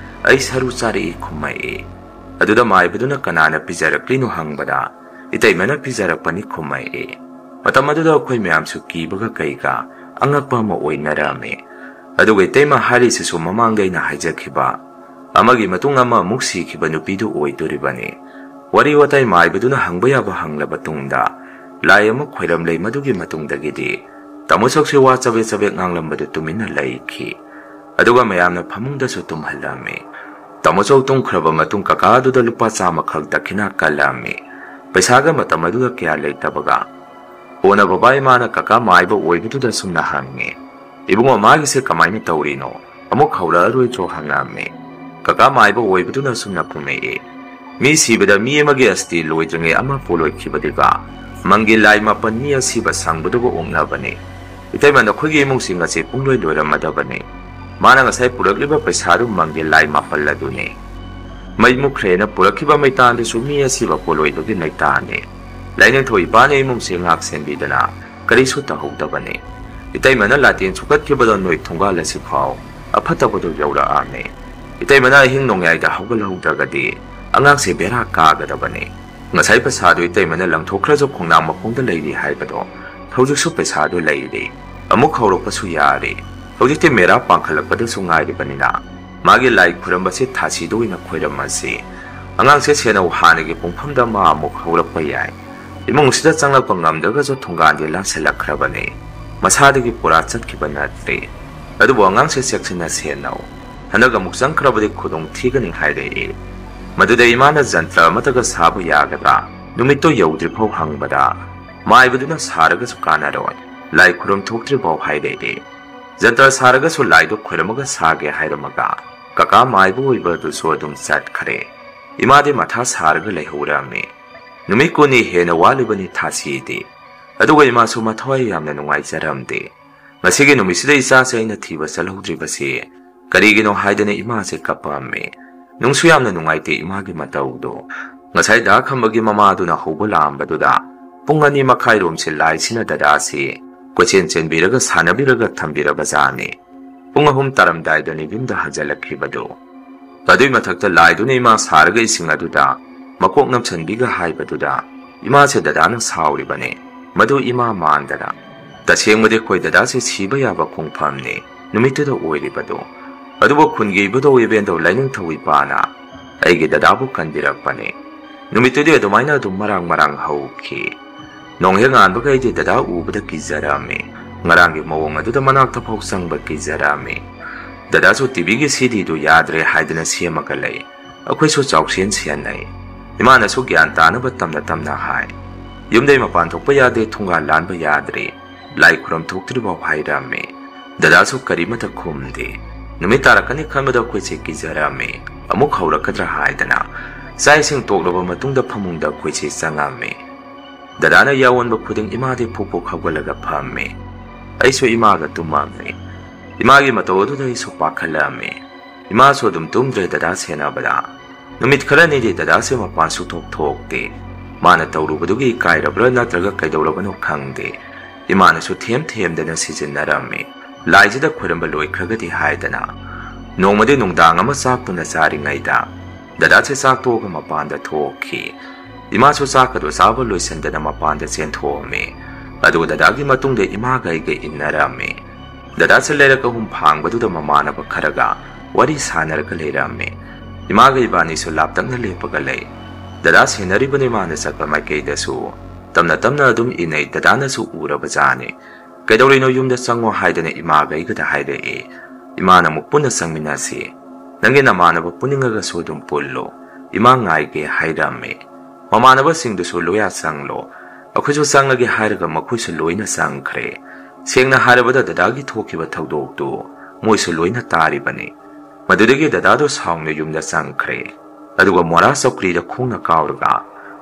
"ꯑꯩ ꯁꯔꯨ ꯆꯥꯔꯛꯏ" ꯈꯨꯝꯃꯛꯏ꯫ ꯑꯗꯨꯗ ꯃꯥꯏꯕꯗꯨꯅ "ꯀꯅꯥꯅ ꯄꯤꯖꯔꯛꯂꯤꯅꯣ?" ꯍꯪꯕꯗ, "ꯏꯇꯩꯃꯅ ꯄꯤꯖꯔꯛꯄꯅꯤ" ꯈꯨꯝꯃꯛꯏ꯫ ꯃꯇꯝ ꯑꯗꯨꯗ ꯑꯩꯈꯣꯏ ꯃꯌꯥꯝꯁꯨ ꯀꯤꯕꯒ ꯀꯩꯒ ꯑꯉꯛꯄ ꯑꯃ ꯑꯣꯏꯅꯔꯝꯃꯤ꯫ ꯑꯗꯨꯒ ꯏꯇꯩꯃ ꯍꯥꯏꯔꯤꯁꯤꯁꯨ ꯃꯃꯥꯡꯗ ꯑꯩꯅ ꯍꯥꯏꯖꯈꯤꯕ ꯑꯃꯒꯤ ꯃꯇꯨꯡ ꯑꯃ ꯑꯃꯨꯛ ꯁꯤꯈꯤꯕ ꯅꯨꯄꯤꯗꯨ ꯑꯣꯏꯗꯣꯔꯤꯕꯅꯤ꯫ ꯋꯥꯔꯤ ꯋꯥꯇꯥꯏ ꯃꯥꯏꯕꯗꯨꯅ ꯍꯪꯕ ꯌꯥꯕ ꯍꯪꯂꯕ ꯇꯨꯡꯗ ꯂꯥꯏ ꯑꯃ ꯈꯣꯏꯔꯝꯂꯦ꯫ ꯃꯗꯨꯒꯤ ꯃꯇꯨꯡꯗꯒꯤꯗꯤ ꯇꯥꯃꯣ ꯆꯧꯁꯦ ꯋꯥ ꯆꯕꯦꯠ ꯆꯕꯦꯠ ꯉꯥꯡꯂꯝꯕꯗꯨ ꯇꯨꯃꯤꯟꯅ ꯂꯩꯈꯤ꯫ ꯑꯗꯨꯒ ꯃꯌꯥꯝꯅ ꯐꯃꯨꯡꯗꯁꯨ ꯇꯨꯝꯍꯜꯂꯝꯃꯤ꯫ ꯇꯥꯃꯣ ꯆꯧ ꯇꯨꯝꯈ꯭ꯔꯕ ꯃꯇꯨꯡ ꯀꯀꯥ ꯑꯗꯨꯗ ꯂꯨꯄꯥ ꯆꯥꯝꯃꯈꯛ ꯗꯈꯤꯅꯥ ꯀꯜꯂꯝꯃꯤ꯫ ꯄꯩꯁꯥꯒ ꯃꯇꯝ ꯑꯗꯨꯗ ꯀꯌꯥ ꯂꯩꯇꯕꯒ꯫ ꯀꯣꯟꯅ ꯕꯕꯥ ꯏꯃꯥꯅ ꯀꯀꯥ ꯃꯥꯏꯕ ꯑꯣꯏꯕꯗꯨꯗ ꯁꯨꯝꯅ ꯍꯪꯉꯤ, "ꯏꯕꯨꯡꯉꯣ, ꯃꯥꯒꯤꯁꯦ ꯀꯃꯥꯏꯅ ꯇꯧꯔꯤꯅꯣ? ꯑꯃꯨꯛ ꯍꯧꯔꯛꯑꯔꯣꯏꯗ꯭ꯔꯣ?" ꯍꯪꯉꯝꯃꯤ꯫ ꯀꯀꯥ ꯃꯥꯏꯕ ꯑꯣꯏꯕꯗꯨꯅ ꯁꯨꯝꯅ ꯈꯨꯝꯃꯛꯏ, "ꯃꯤ ꯁꯤꯕꯗ ꯃꯤ ꯑꯃꯒꯤ ꯑꯁꯇꯤ ꯂꯣꯏꯗ꯭ꯔꯤꯉꯩ ꯑꯃ ꯄꯣꯂꯣꯏꯈꯤꯕꯗꯨꯒ ꯃꯪꯒꯤ ꯂꯥꯏ ꯃꯥꯄꯟ ꯃꯤ ꯑꯁꯤꯕ ꯁꯪꯕꯗꯨꯒ ꯑꯣꯛꯅꯕꯅꯤ꯫ ꯏꯇꯩꯃ, ꯅꯈꯣꯏꯒꯤ ꯏꯃꯨꯡꯁꯤ ꯉꯁꯤ ꯄꯨꯡꯂꯣꯏ ꯂꯣꯏꯔꯝꯃꯗꯕꯅꯤ꯫ ꯃꯥꯅ ꯉꯁꯥꯏ ꯄꯨꯔꯛꯂꯤꯕ ꯄꯩꯁꯥꯗꯨ ꯃꯪꯒꯤ ꯂꯥꯏ ꯃꯥꯄꯜ ꯑꯗꯨꯅꯤ꯫ ꯃꯩ ꯃꯨꯠꯈ꯭ꯔꯦꯅ ꯄꯨꯔꯛꯈꯤꯕ ꯃꯩꯇꯥꯟꯗꯨꯁꯨ ꯃꯤ ꯑꯁꯤꯕ ꯄꯣꯂꯣꯏꯕꯒꯤ ꯃꯩꯇꯥꯟꯅꯤ꯫ ꯂꯥꯏꯅꯤꯡꯊꯧ ꯏꯄꯥꯅ ꯏꯃꯨꯡꯁꯦ ꯉꯥꯛ ꯁꯦꯟꯕꯤꯗꯅ ꯀꯔꯤꯁꯨ ꯇꯧꯍꯧꯗꯕꯅꯤ꯫ ꯏꯇꯩꯃꯅ ꯂꯥꯇꯦꯟ ꯁꯨꯀꯠꯈꯤꯕꯗ ꯅꯣꯏ ꯊꯣꯡꯒꯥꯜ ꯑꯁꯤꯐꯥꯎ ꯑꯐꯠꯇꯕꯗꯨ ꯌꯧꯔꯛꯑꯝꯃꯤ꯫ ꯏꯇꯩꯃꯅ ꯑꯍꯤꯡ ꯅꯣꯡꯌꯥꯏꯗ ꯍꯧꯒꯠꯍꯧꯗ꯭ꯔꯒꯗꯤ ꯑꯉꯥꯡꯁꯦ ꯕꯦꯔꯥ ꯀꯥꯒꯗꯕꯅꯤ꯫ ꯉꯁꯥꯏ ꯄꯩꯁꯥꯗꯨ ꯏꯇꯩꯃꯅ ꯂꯪꯊꯣꯛꯈ꯭ꯔꯁꯨ ꯈꯣꯡꯅꯥꯡ ꯃꯈꯣꯡꯗ ꯂꯩꯔꯤ ꯍꯥꯏꯕꯗꯣ, ꯍꯧꯖꯤꯛꯁꯨ ꯄꯩꯁꯥꯗꯨ ꯂꯩꯔꯤ꯫ ꯑꯃꯨꯛ ꯍꯧꯔꯛꯄꯁꯨ ꯌꯥꯔꯤ꯫ ꯍꯧꯖꯤꯛꯇꯤ ꯃꯦꯔꯥ ꯄꯥꯡꯈꯠꯂꯛꯄꯗꯁꯨ ꯉꯥꯏꯔꯤꯕꯅꯤꯅ ꯃꯥꯒꯤ ꯂꯥꯏ ꯈꯨꯔꯝꯕꯁꯤ ꯊꯥꯁꯤꯗ ꯑꯣꯏꯅ ꯈꯣꯏꯔꯝꯃꯁꯤ꯫ ꯑꯉꯥꯡꯁꯦ ꯁꯦꯟꯅꯧ, ꯍꯥꯟꯅꯒꯤ ꯄꯨꯡꯐꯝꯗ ꯃꯥ ꯑꯃꯨꯛ ꯍꯧꯔꯛꯄ ꯌꯥꯏ꯫ ꯏꯃꯨꯡꯁꯤꯗ ꯆꯪꯂꯛꯄ ꯉꯝꯗ꯭ꯔꯒꯁꯨ ꯊꯣꯡꯒꯥꯟꯗꯤ ꯂꯥꯟꯁꯤꯜꯂꯛꯈ꯭ꯔꯕꯅꯤ꯫ ꯃꯁꯥꯗꯒꯤ ꯄꯨꯔꯥ ꯆꯠꯈꯤꯕ ꯅꯠꯇ꯭ꯔꯤ꯫ ꯑꯗꯨꯕꯨ ꯑꯉꯥꯡꯁꯦ ꯆꯦꯛꯁꯤꯟꯅ ꯁꯦꯟꯅꯧ꯫ ꯍꯟꯗꯛ ꯑꯃꯨꯛ ꯆꯪꯈ꯭ꯔꯕꯗꯤ ꯈꯨꯗꯣꯡ ꯊꯤꯒꯅꯤ ꯍꯥꯏꯔꯛꯏ꯫ ꯃꯗꯨꯗ ꯏꯃꯥꯅ ꯖꯟꯇ꯭ꯔ ꯑꯃꯠꯇꯒ ꯁꯥꯕ ꯌꯥꯒꯗ꯭ꯔꯥ? ꯅꯨꯃꯤꯠꯇꯣ ꯌꯧꯗ꯭ꯔꯤꯐꯥꯎ ꯍꯪꯕꯗ, ꯃꯥꯏꯕꯗꯨꯅ ꯁꯥꯔꯒꯁꯨ ꯀꯥꯟꯅꯔꯣꯏ, ꯂꯥꯏ ꯈꯨꯔꯨꯝ ꯊꯣꯛꯇ꯭ꯔꯤꯐꯥꯎ ꯍꯥꯏꯔꯛꯏ꯫ ꯖꯟꯇ꯭ꯔ ꯁꯥꯔꯒꯁꯨ ꯂꯥꯏꯗꯣ ꯈꯣꯏꯔꯝꯃꯒ ꯁꯥꯒꯦ ꯍꯥꯏꯔꯝꯃꯒ ꯀꯀꯥ ꯃꯥꯏꯕ ꯑꯣꯏꯕ ꯑꯗꯨꯁꯨ ꯑꯗꯨꯝ ꯆꯠꯈ꯭ꯔꯦ꯫ ꯏꯃꯥꯗꯤ ꯃꯊꯥ ꯁꯥꯔꯒ ꯂꯩꯍꯧꯔꯝꯃꯤ꯫ ꯅꯨꯃꯤꯠ ꯀꯨꯟꯅꯤ ꯍꯦꯟꯅ ꯋꯥꯠꯂꯤꯕꯅꯤ ꯊꯥꯁꯤꯗꯤ꯫ ꯑꯗꯨꯒ ꯏꯃꯥꯁꯨ ꯃꯊ꯭ꯋꯥꯏ ꯌꯥꯝꯅ ꯅꯨꯡꯉꯥꯏꯖꯔꯝꯗꯦ꯫ ꯉꯁꯤꯒꯤ ꯅꯨꯃꯤꯠꯁꯤꯗ ꯏꯆꯥꯁꯦ ꯑꯩꯅ ꯊꯤꯕ ꯆꯠꯍꯧꯗ꯭ꯔꯤꯕꯁꯤ ꯀꯔꯤꯒꯤꯅꯣ ꯍꯥꯏꯗꯅ ꯏꯃꯥꯁꯦ ꯀꯞꯄꯝꯃꯤ꯫ ꯅꯨꯡꯁꯨ ꯌꯥꯝꯅ ꯅꯨꯡꯉꯥꯏꯇꯦ ꯏꯃꯥꯒꯤ ꯃꯇꯧꯗꯣ꯫ ꯉꯁꯥꯏ ꯗꯥ ꯈꯝꯕꯒꯤ ꯃꯃꯥꯗꯨꯅ ꯍꯧꯕ ꯂꯥꯛꯑꯝꯕꯗꯨꯗ ꯄꯨꯡ ꯑꯅꯤ ꯃꯈꯥꯏꯔꯣꯝꯁꯤ ꯂꯥꯏꯁꯤꯅ ꯗꯗꯥꯁꯤ ꯀꯣꯏꯆꯦꯟ ꯆꯦꯟꯕꯤꯔꯒ ꯁꯥꯟꯅꯕꯤꯔꯒ ꯊꯝꯕꯤꯔꯕꯖꯥꯠꯅꯤ꯫ ꯄꯨꯡ ꯑꯍꯨꯝ ꯇꯥꯔꯝꯗꯥꯏꯗꯅꯤ ꯌꯨꯝꯗ ꯍꯟꯖꯜꯂꯛꯈꯤꯕꯗꯨ꯫ ꯑꯗꯨꯏ ꯃꯊꯛꯇ ꯂꯥꯏꯗꯨꯅ ꯏꯃꯥ ꯁꯥꯔꯒ ꯏꯁꯤꯡ ꯑꯗꯨꯗ ꯃꯀꯣꯛ ꯅꯞꯁꯟꯕꯤꯒ ꯍꯥꯏꯕꯗꯨꯗ ꯏꯃꯥꯁꯦ ꯗꯗꯥꯅ ꯁꯥꯎꯔꯤꯕꯅꯦ꯫ ꯃꯗꯨ ꯏꯃꯥ ꯃꯥꯟꯗꯅ꯫ ꯇꯁꯦꯡꯕꯗꯤ ꯑꯩꯈꯣꯏ ꯗꯗꯥꯁꯦ ꯁꯤꯕ ꯌꯥꯕ ꯈꯣꯡꯐꯝꯅꯤ ꯅꯨꯃꯤꯠꯇꯨꯗ ꯑꯣꯏꯔꯤꯕꯗꯨ꯫ ꯑꯗꯨꯕꯨ ꯈꯨꯟꯒꯤ ꯏꯕꯨꯙꯧ ꯏꯕꯦꯟꯗꯧ ꯂꯥꯏꯅꯤꯡꯊꯧ ꯏꯄꯥꯅ ꯑꯩꯒꯤ ꯗꯗꯥꯕꯨ ꯀꯟꯕꯤꯔꯛꯄꯅꯤ꯫ ꯅꯨꯃꯤꯠꯇꯨꯗꯤ ꯑꯗꯨꯃꯥꯏꯅ ꯑꯗꯨꯝ ꯃꯔꯥꯡ ꯃꯔꯥꯡ ꯍꯧꯈꯤ꯫ ꯅꯣꯡ ꯍꯦꯛ ꯉꯥꯟꯕꯒ ꯑꯩꯗꯤ ꯗꯗꯥ ꯎꯕꯗ ꯀꯤꯖꯔꯝꯃꯤ꯫ ꯉꯔꯥꯡꯒꯤ ꯃꯑꯣꯡ ꯑꯗꯨꯗ ꯃꯅꯥꯛꯇ ꯐꯥꯎ ꯆꯪꯕ ꯀꯤꯖꯔꯝꯃꯤ꯫ ꯗꯗꯥꯁꯨ ꯇꯤꯚꯤꯒꯤ ꯁꯤꯗꯤꯗꯨ ꯌꯥꯗ꯭ꯔꯦ ꯍꯥꯏꯗꯅ ꯁꯦꯝꯃꯒ ꯂꯩ꯫ ꯑꯩꯈꯣꯏꯁꯨ ꯆꯥꯎꯁꯦꯟ ꯁꯦꯟꯅꯩ꯫ ꯏꯃꯥꯅꯁꯨ ꯒ꯭ꯌꯥꯟ ꯇꯥꯅꯕ ꯇꯝꯅ ꯇꯝꯅ ꯍꯥꯏ꯫ ꯌꯨꯝꯗꯩ ꯃꯄꯥꯟ ꯊꯣꯛꯄ ꯌꯥꯗꯦ, ꯊꯣꯡꯒꯥꯜ ꯂꯥꯟꯕ ꯌꯥꯗ꯭ꯔꯦ, ꯂꯥꯏ ꯈꯨꯔꯝ ꯊꯣꯛꯇ꯭ꯔꯤꯐꯥꯎ ꯍꯥꯏꯔꯝꯃꯤ꯫ ꯗꯗꯥꯁꯨ ꯀꯔꯤꯃꯠꯇ ꯈꯨꯝꯗꯦ꯫ ꯅꯨꯃꯤꯠ ꯇꯥꯔꯛꯀꯅꯤ ꯈꯟꯕꯗ ꯑꯩꯈꯣꯏꯁꯦ ꯀꯤꯖꯔꯝꯃꯤ꯫ ꯑꯃꯨꯛ ꯍꯧꯔꯛꯀꯗ꯭ꯔꯥ ꯍꯥꯏꯗꯅ꯫ ꯆꯥꯛ ꯏꯁꯤꯡ ꯇꯣꯛꯂꯕ ꯃꯇꯨꯡꯗ ꯐꯃꯨꯡꯗ ꯑꯩꯈꯣꯏꯁꯦ ꯆꯪꯉꯝꯃꯤ꯫ ꯗꯗꯥꯅ ꯌꯥꯑꯣꯟꯕ ꯈꯨꯗꯤꯡ ꯏꯃꯥꯗꯤ ꯐꯨꯛ ꯐꯨꯛ ꯍꯧꯒꯠꯂꯒ ꯐꯝꯃꯤ꯫ ꯑꯩꯁꯨ ꯏꯃꯥꯒ ꯇꯨꯝꯃꯝꯃꯤ꯫ ꯏꯃꯥꯒꯤ ꯃꯇꯧ ꯑꯗꯨꯗ ꯑꯩꯁꯨ ꯄꯥꯈꯠꯂꯛꯑꯝꯃꯤ꯫ ꯏꯃꯥꯁꯨ ꯑꯗꯨꯝ ꯇꯨꯝꯗ꯭ꯔꯦ ꯗꯗꯥ ꯁꯦꯟꯅꯕꯗ꯫ ꯅꯨꯃꯤꯠ ꯈꯔꯅꯤꯗꯤ ꯗꯗꯥꯁꯦ ꯃꯄꯥꯟ ꯁꯨꯊꯣꯛ ꯊꯣꯛꯇꯦ꯫ ꯃꯥꯅ ꯇꯧꯔꯨꯕꯗꯨꯒꯤ ꯏꯀꯥꯏꯔꯕ꯭ꯔꯥ ꯅꯠꯇ꯭ꯔꯒ ꯀꯩꯗꯧꯔꯕꯅꯣ ꯈꯪꯗꯦ꯫ ꯏꯃꯥꯅꯁꯨ ꯊꯦꯝ ꯊꯦꯝꯗꯅ ꯁꯤꯖꯤꯟꯅꯔꯝꯃꯤ꯫ ꯂꯥꯏꯁꯤꯗ ꯈꯣꯏꯔꯝꯕ ꯂꯣꯏꯈ꯭ꯔꯒꯗꯤ ꯍꯥꯏꯗꯅ꯫ ꯅꯣꯡꯃꯗꯤ ꯅꯨꯡꯗꯥꯡ ꯑꯃ ꯆꯥꯛ ꯄꯨꯟꯅ ꯆꯥꯔꯤꯉꯩꯗ ꯗꯗꯥꯁꯦ ꯆꯥꯛ ꯇꯣꯛꯑꯒ ꯃꯄꯥꯟꯗ ꯊꯣꯛꯈꯤ꯫ ꯏꯃꯥꯁꯨ ꯆꯥꯛ ꯑꯗꯨ ꯆꯥꯕ ꯂꯣꯏꯁꯤꯟꯗꯅ ꯃꯄꯥꯟꯗ ꯆꯦꯟꯊꯣꯛꯑꯝꯃꯤ꯫ ꯑꯗꯨꯒ ꯗꯗꯥꯒꯤ ꯃꯇꯨꯡꯗ ꯏꯃꯥꯒ ꯑꯩꯒ ꯏꯟꯅꯔꯝꯃꯤ꯫ ꯗꯗꯥꯁꯦ ꯂꯩꯔꯛ ꯑꯍꯨꯝ ꯐꯥꯡꯕꯗꯨꯗ ꯃꯃꯥꯟꯅꯕ ꯈꯔꯒ ꯋꯥꯔꯤ ꯁꯥꯟꯅꯔꯒ ꯂꯩꯔꯝꯃꯤ꯫ ꯏꯃꯥꯒ ꯏꯕꯥꯅꯤꯁꯨ ꯂꯥꯞꯇꯛꯅ ꯂꯦꯞꯄꯒ ꯂꯩ꯫ ꯗꯗꯥ ꯁꯦꯟꯅꯔꯤꯕꯅꯤ ꯃꯥꯅ ꯆꯠꯄ ꯃꯥꯏꯀꯩꯗꯁꯨ꯫ ꯇꯞꯅ ꯇꯞꯅ ꯑꯗꯨꯝ ꯏꯟꯅꯩ, ꯗꯗꯥꯅꯁꯨ ꯎꯔꯕꯖꯥꯠꯅꯤ꯫ "ꯀꯩꯗꯧꯔꯤꯅꯣ? ꯌꯨꯝꯗ ꯆꯪꯉꯣ" ꯍꯥꯏꯗꯅ ꯏꯃꯥꯒ ꯑꯩꯒꯗ ꯍꯥꯏꯔꯛꯑꯦ꯫ ꯏꯃꯥꯅ ꯑꯃꯨꯛ "ꯄꯨꯟꯅ ꯆꯪꯃꯤꯟꯅꯁꯤ, ꯅꯪꯒꯤ ꯅꯃꯥꯟꯅꯕ ꯄꯨꯅꯤꯡꯉꯒꯁꯨ ꯑꯗꯨꯝ ꯄꯨꯜꯂꯨ, ꯏꯃꯥ ꯉꯥꯏꯒꯦ" ꯍꯥꯏꯔꯝꯃꯦ꯫ "ꯃꯃꯥꯟꯅꯕꯁꯤꯡꯗꯨꯁꯨ ꯂꯣꯏꯅ ꯆꯪꯂꯣ, ꯑꯩꯈꯣꯏꯁꯨ ꯆꯪꯂꯒꯦ" ꯍꯥꯏꯔꯒ ꯃꯈꯣꯏꯁꯨ ꯂꯣꯏꯅ ꯆꯪꯈ꯭ꯔꯦ꯫ ꯁꯦꯡꯅ ꯍꯥꯏꯔꯕꯗ, ꯗꯗꯥꯒꯤ ꯊꯣꯛꯈꯤꯕ ꯊꯧꯗꯣꯛꯇꯨ ꯃꯣꯏꯁꯨ ꯂꯣꯏꯅ ꯇꯥꯔꯤꯕꯅꯤ꯫ ꯃꯗꯨꯗꯒꯤ ꯗꯗꯥꯗꯣ ꯁꯥꯎꯅ ꯌꯨꯝꯗ ꯆꯪꯈ꯭ꯔꯦ꯫ ꯑꯗꯨꯒ ꯃꯣꯔꯥ ꯆꯧꯀ꯭ꯔꯤꯗ ꯈꯣꯡꯅ ꯀꯥꯎꯔꯒ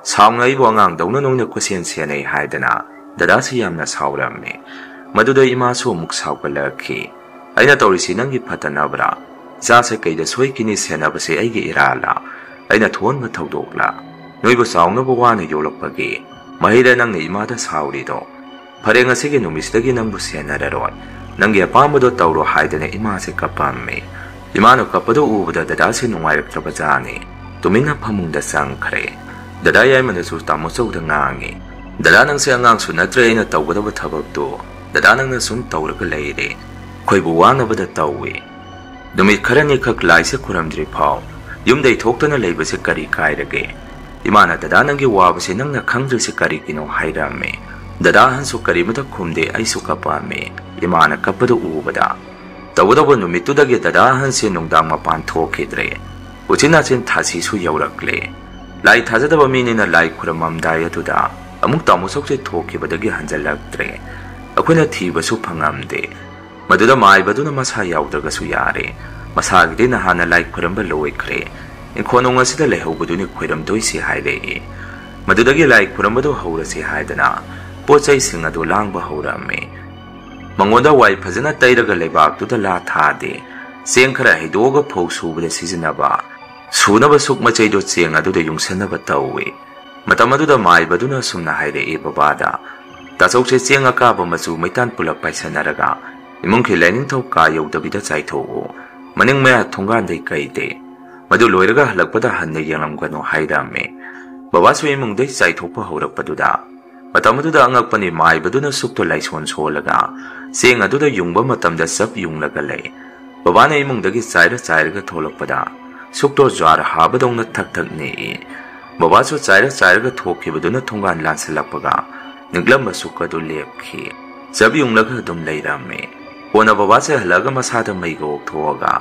ꯁꯥꯎꯅ ꯑꯩꯕꯨ ꯑꯉꯥꯡꯗꯧꯅ ꯅꯣꯏꯅ ꯀꯣꯏꯁꯦꯟ ꯁꯦꯟꯅꯩ ꯍꯥꯏꯗꯅ ꯗꯗꯥꯁꯤ ꯌꯥꯝꯅ ꯁꯥꯎꯔꯝꯃꯤ꯫ ꯃꯗꯨꯗ ꯏꯃꯥꯁꯨ ꯑꯃꯨꯛ ꯁꯥꯎꯒꯠꯂꯛꯈꯤ꯫ "ꯑꯩꯅ ꯇꯧꯔꯤꯁꯤ ꯅꯪꯒꯤ ꯐꯠꯇꯅꯕ꯭ꯔꯥ? ꯏꯆꯥꯁꯦ ꯀꯩꯗ ꯁꯣꯏꯈꯤꯅꯤ? ꯁꯦꯟꯅꯕꯁꯦ ꯑꯩꯒꯤ ꯏꯔꯥꯜꯂꯥ? ꯑꯩꯅ ꯊꯣꯛꯍꯟꯕ ꯊꯧꯗꯣꯛꯂꯥ? ꯅꯣꯏꯕꯨ ꯆꯥꯎꯅꯕ ꯋꯥꯅ ꯌꯣꯛꯂꯛꯄꯒꯤ ꯃꯍꯩꯔ ꯅꯪꯅ ꯏꯃꯥꯗ ꯁꯥꯎꯔꯤꯗꯣ? ꯐꯔꯦ, ꯉꯁꯤꯒꯤ ꯅꯨꯃꯤꯠꯁꯤꯗꯒꯤ ꯅꯪꯕꯨ ꯁꯦꯟꯅꯔꯔꯣꯏ, ꯅꯪꯒꯤ ꯑꯄꯥꯝꯕꯗꯣ ꯇꯧꯔꯣ" ꯍꯥꯏꯗꯅ ꯏꯃꯥꯁꯦ ꯀꯞꯄꯝꯃꯤ꯫ ꯏꯃꯥꯅ ꯀꯞꯄꯗꯣ ꯎꯕꯗ ꯗꯗꯥꯁꯦ ꯅꯨꯡꯉꯥꯏꯔꯛꯇ꯭ꯔꯕ ꯖꯥꯠꯅꯤ꯫ ꯇꯨꯃꯤꯟꯅ ꯐꯃꯨꯡꯗ ꯆꯪꯈ꯭ꯔꯦ꯫ ꯗꯗꯥ ꯌꯥꯏꯃꯅꯁꯨ ꯇꯥꯃꯣ ꯆꯧꯗ ꯉꯥꯡꯉꯤ, "ꯗꯗꯥ, ꯅꯪꯁꯦ ꯑꯉꯥꯡꯁꯨ ꯅꯠꯇ꯭ꯔꯦ, ꯑꯩꯅ ꯇꯧꯒꯗꯕ ꯊꯕꯛꯇꯨ ꯗꯗꯥ ꯅꯪꯅ ꯁꯨꯝ ꯇꯧꯔꯒ ꯂꯩꯔꯦ, ꯑꯩꯈꯣꯏꯕꯨ ꯋꯥꯅꯕꯗ ꯇꯧꯏ꯫ ꯅꯨꯃꯤꯠ ꯈꯔꯅꯤꯈꯛ ꯂꯥꯏꯁꯦ ꯈꯨꯔꯝꯗ꯭ꯔꯤ ꯐꯥꯎ ꯌꯨꯝꯗꯩ ꯊꯣꯛꯇꯅ ꯂꯩꯕꯁꯦ ꯀꯔꯤ ꯀꯥꯏꯔꯒꯦ? ꯏꯃꯥꯅ ꯗꯗꯥ ꯅꯪꯒꯤ ꯋꯥꯕꯁꯦ ꯅꯪꯅ ꯈꯪꯗ꯭ꯔꯤꯁꯦ ꯀꯔꯤꯒꯤꯅꯣ?" ꯍꯥꯏꯔꯝꯃꯤ꯫ ꯗꯗꯥ ꯑꯍꯟꯁꯨ ꯀꯔꯤꯃꯇ ꯈꯨꯝꯗꯦ, ꯑꯩꯁꯨ ꯀꯞꯄꯝꯃꯤ꯫ ꯏꯃꯥꯅ ꯀꯞꯄꯗꯨ ꯎꯕꯗ, ꯇꯧꯒꯗꯧꯕ ꯅꯨꯃꯤꯠꯇꯨꯗꯒꯤ ꯗꯗꯥ ꯑꯍꯟꯁꯦ ꯅꯨꯡꯗꯥꯡ ꯃꯄꯥꯟ ꯊꯣꯛꯈꯤꯗ꯭ꯔꯦ꯫ ꯎꯆꯤꯟ ꯅꯥꯆꯤꯟ ꯊꯥꯁꯤꯁꯨ ꯌꯧꯔꯛꯂꯦ꯫ ꯂꯥꯏ ꯊꯥꯖꯗꯕ ꯃꯤꯅꯤꯅ ꯂꯥꯏ ꯈꯨꯔꯝꯃꯝꯗꯥꯏ ꯑꯗꯨꯗ ꯑꯃꯨꯛ ꯇꯥꯃꯣ ꯆꯧꯁꯦ ꯊꯣꯛꯈꯤꯕꯗꯒꯤ ꯍꯟꯖꯜꯂꯛꯇ꯭ꯔꯦ꯫ ꯑꯩꯈꯣꯏꯅ ꯊꯤꯕꯁꯨ ꯐꯪꯉꯝꯗꯦ꯫ ꯃꯗꯨꯗ ꯃꯥꯏꯕꯗꯨꯅ ꯃꯁꯥ ꯌꯥꯎꯗ꯭ꯔꯒꯁꯨ ꯌꯥꯔꯦ, ꯃꯁꯥꯒꯤꯗꯤ ꯅꯍꯥꯟꯅ ꯂꯥꯏ ꯈꯨꯔꯝꯕ ꯂꯣꯏꯈ꯭ꯔꯦ, ꯏꯪꯈꯣꯜ ꯅꯨꯡ ꯑꯁꯤꯗ ꯂꯩꯍꯧꯕꯗꯨꯅꯤ ꯈꯣꯏꯔꯝꯗꯣꯏꯁꯦ ꯍꯥꯏꯔꯛꯏ꯫ ꯃꯗꯨꯗꯒꯤ ꯂꯥꯏ ꯈꯨꯔꯝꯕꯗꯨ ꯍꯧꯔꯁꯤ ꯍꯥꯏꯗꯅ ꯄꯣꯠ ꯆꯩꯁꯤꯡ ꯑꯗꯨ ꯂꯥꯡꯕ ꯍꯧꯔꯝꯃꯤ꯫ ꯃꯉꯣꯟꯗ ꯋꯥꯏ ꯐꯖꯅ ꯇꯩꯔꯒ ꯂꯩꯕꯥꯛꯇꯨꯗ ꯂꯥ ꯊꯥꯗꯦ, ꯆꯦꯡ ꯈꯔ ꯍꯩꯗꯣꯛꯑꯒ ꯐꯧ ꯁꯨꯕꯗ ꯁꯤꯖꯤꯟꯅꯕ ꯁꯨꯅꯕ ꯁꯨꯛ ꯃꯆꯩꯗꯣ ꯆꯦꯡ ꯑꯗꯨꯗ ꯌꯨꯡꯁꯟꯅꯕ ꯇꯧꯏ꯫ ꯃꯇꯝ ꯑꯗꯨꯗ ꯃꯥꯏꯕꯗꯨꯅ ꯑꯁꯨꯝꯅ ꯍꯥꯏꯔꯛꯏ ꯕꯕꯥꯗ, "ꯇꯥꯆꯧꯁꯦ ꯆꯦꯡ ꯑꯀꯥꯕ ꯃꯆꯨ ꯃꯩꯇꯥꯟ ꯄꯨꯂꯞ ꯄꯥꯏꯁꯟꯅꯔꯒ ꯏꯃꯨꯡꯒꯤ ꯂꯥꯏꯅꯤꯡꯊꯧ ꯀꯥ ꯌꯧꯗꯕꯤꯗ ꯆꯥꯏꯊꯣꯛꯎ, ꯃꯅꯤꯡ ꯃꯌꯥ ꯊꯣꯡꯒꯥꯟꯗꯩ ꯀꯩꯗꯩ꯫ ꯃꯗꯨ ꯂꯣꯏꯔꯒ ꯍꯜꯂꯛꯄꯗ ꯍꯟꯅ ꯌꯦꯡꯂꯝꯒꯅꯨ" ꯍꯥꯏꯔꯝꯃꯤ꯫ ꯕꯕꯥꯁꯨ ꯏꯃꯨꯡꯗꯩ ꯆꯥꯏꯊꯣꯛꯄ ꯍꯧꯔꯛꯄꯗꯨꯗ, ꯃꯇꯝ ꯑꯗꯨꯗ ꯑꯉꯛꯄꯅꯤ, ꯃꯥꯏꯕꯗꯨꯅ ꯁꯨꯛꯇꯣ ꯂꯥꯏꯁꯣꯟ ꯁꯣꯜꯂꯒ ꯆꯦꯡ ꯑꯗꯨꯗ ꯌꯨꯡꯕ ꯃꯇꯝꯗ ꯆꯞ ꯌꯨꯡꯂꯒ ꯂꯩ꯫ ꯕꯕꯥꯅ ꯏꯃꯨꯡꯗꯒꯤ ꯆꯥꯏꯔ ꯆꯥꯏꯔꯒ ꯊꯣꯛꯂꯛꯄꯗ ꯁꯨꯛꯇꯣ ꯖ꯭ꯋꯥꯔ ꯍꯥꯕꯗꯧꯅ ꯊꯛ ꯊꯛ ꯅꯤꯛꯏ꯫ ꯕꯕꯥꯁꯨ ꯆꯥꯏꯔ ꯆꯥꯏꯔꯒ ꯊꯣꯛꯈꯤꯕꯗꯨꯅ ꯊꯣꯡꯒꯥꯟ ꯂꯥꯟꯁꯤꯜꯂꯛꯄꯒ ꯅꯤꯛꯂꯝꯕ ꯁꯨꯛ ꯑꯗꯨ ꯂꯦꯞꯈꯤ꯫ ꯆꯞ ꯌꯨꯡꯂꯒ ꯑꯗꯨꯝ ꯂꯩꯔꯝꯃꯤ꯫ ꯀꯣꯟꯅ ꯕꯕꯥꯁꯦ ꯍꯜꯂꯛꯑꯒ ꯃꯁꯥꯗ ꯃꯩꯒ ꯑꯣꯛꯊꯣꯛꯑꯒ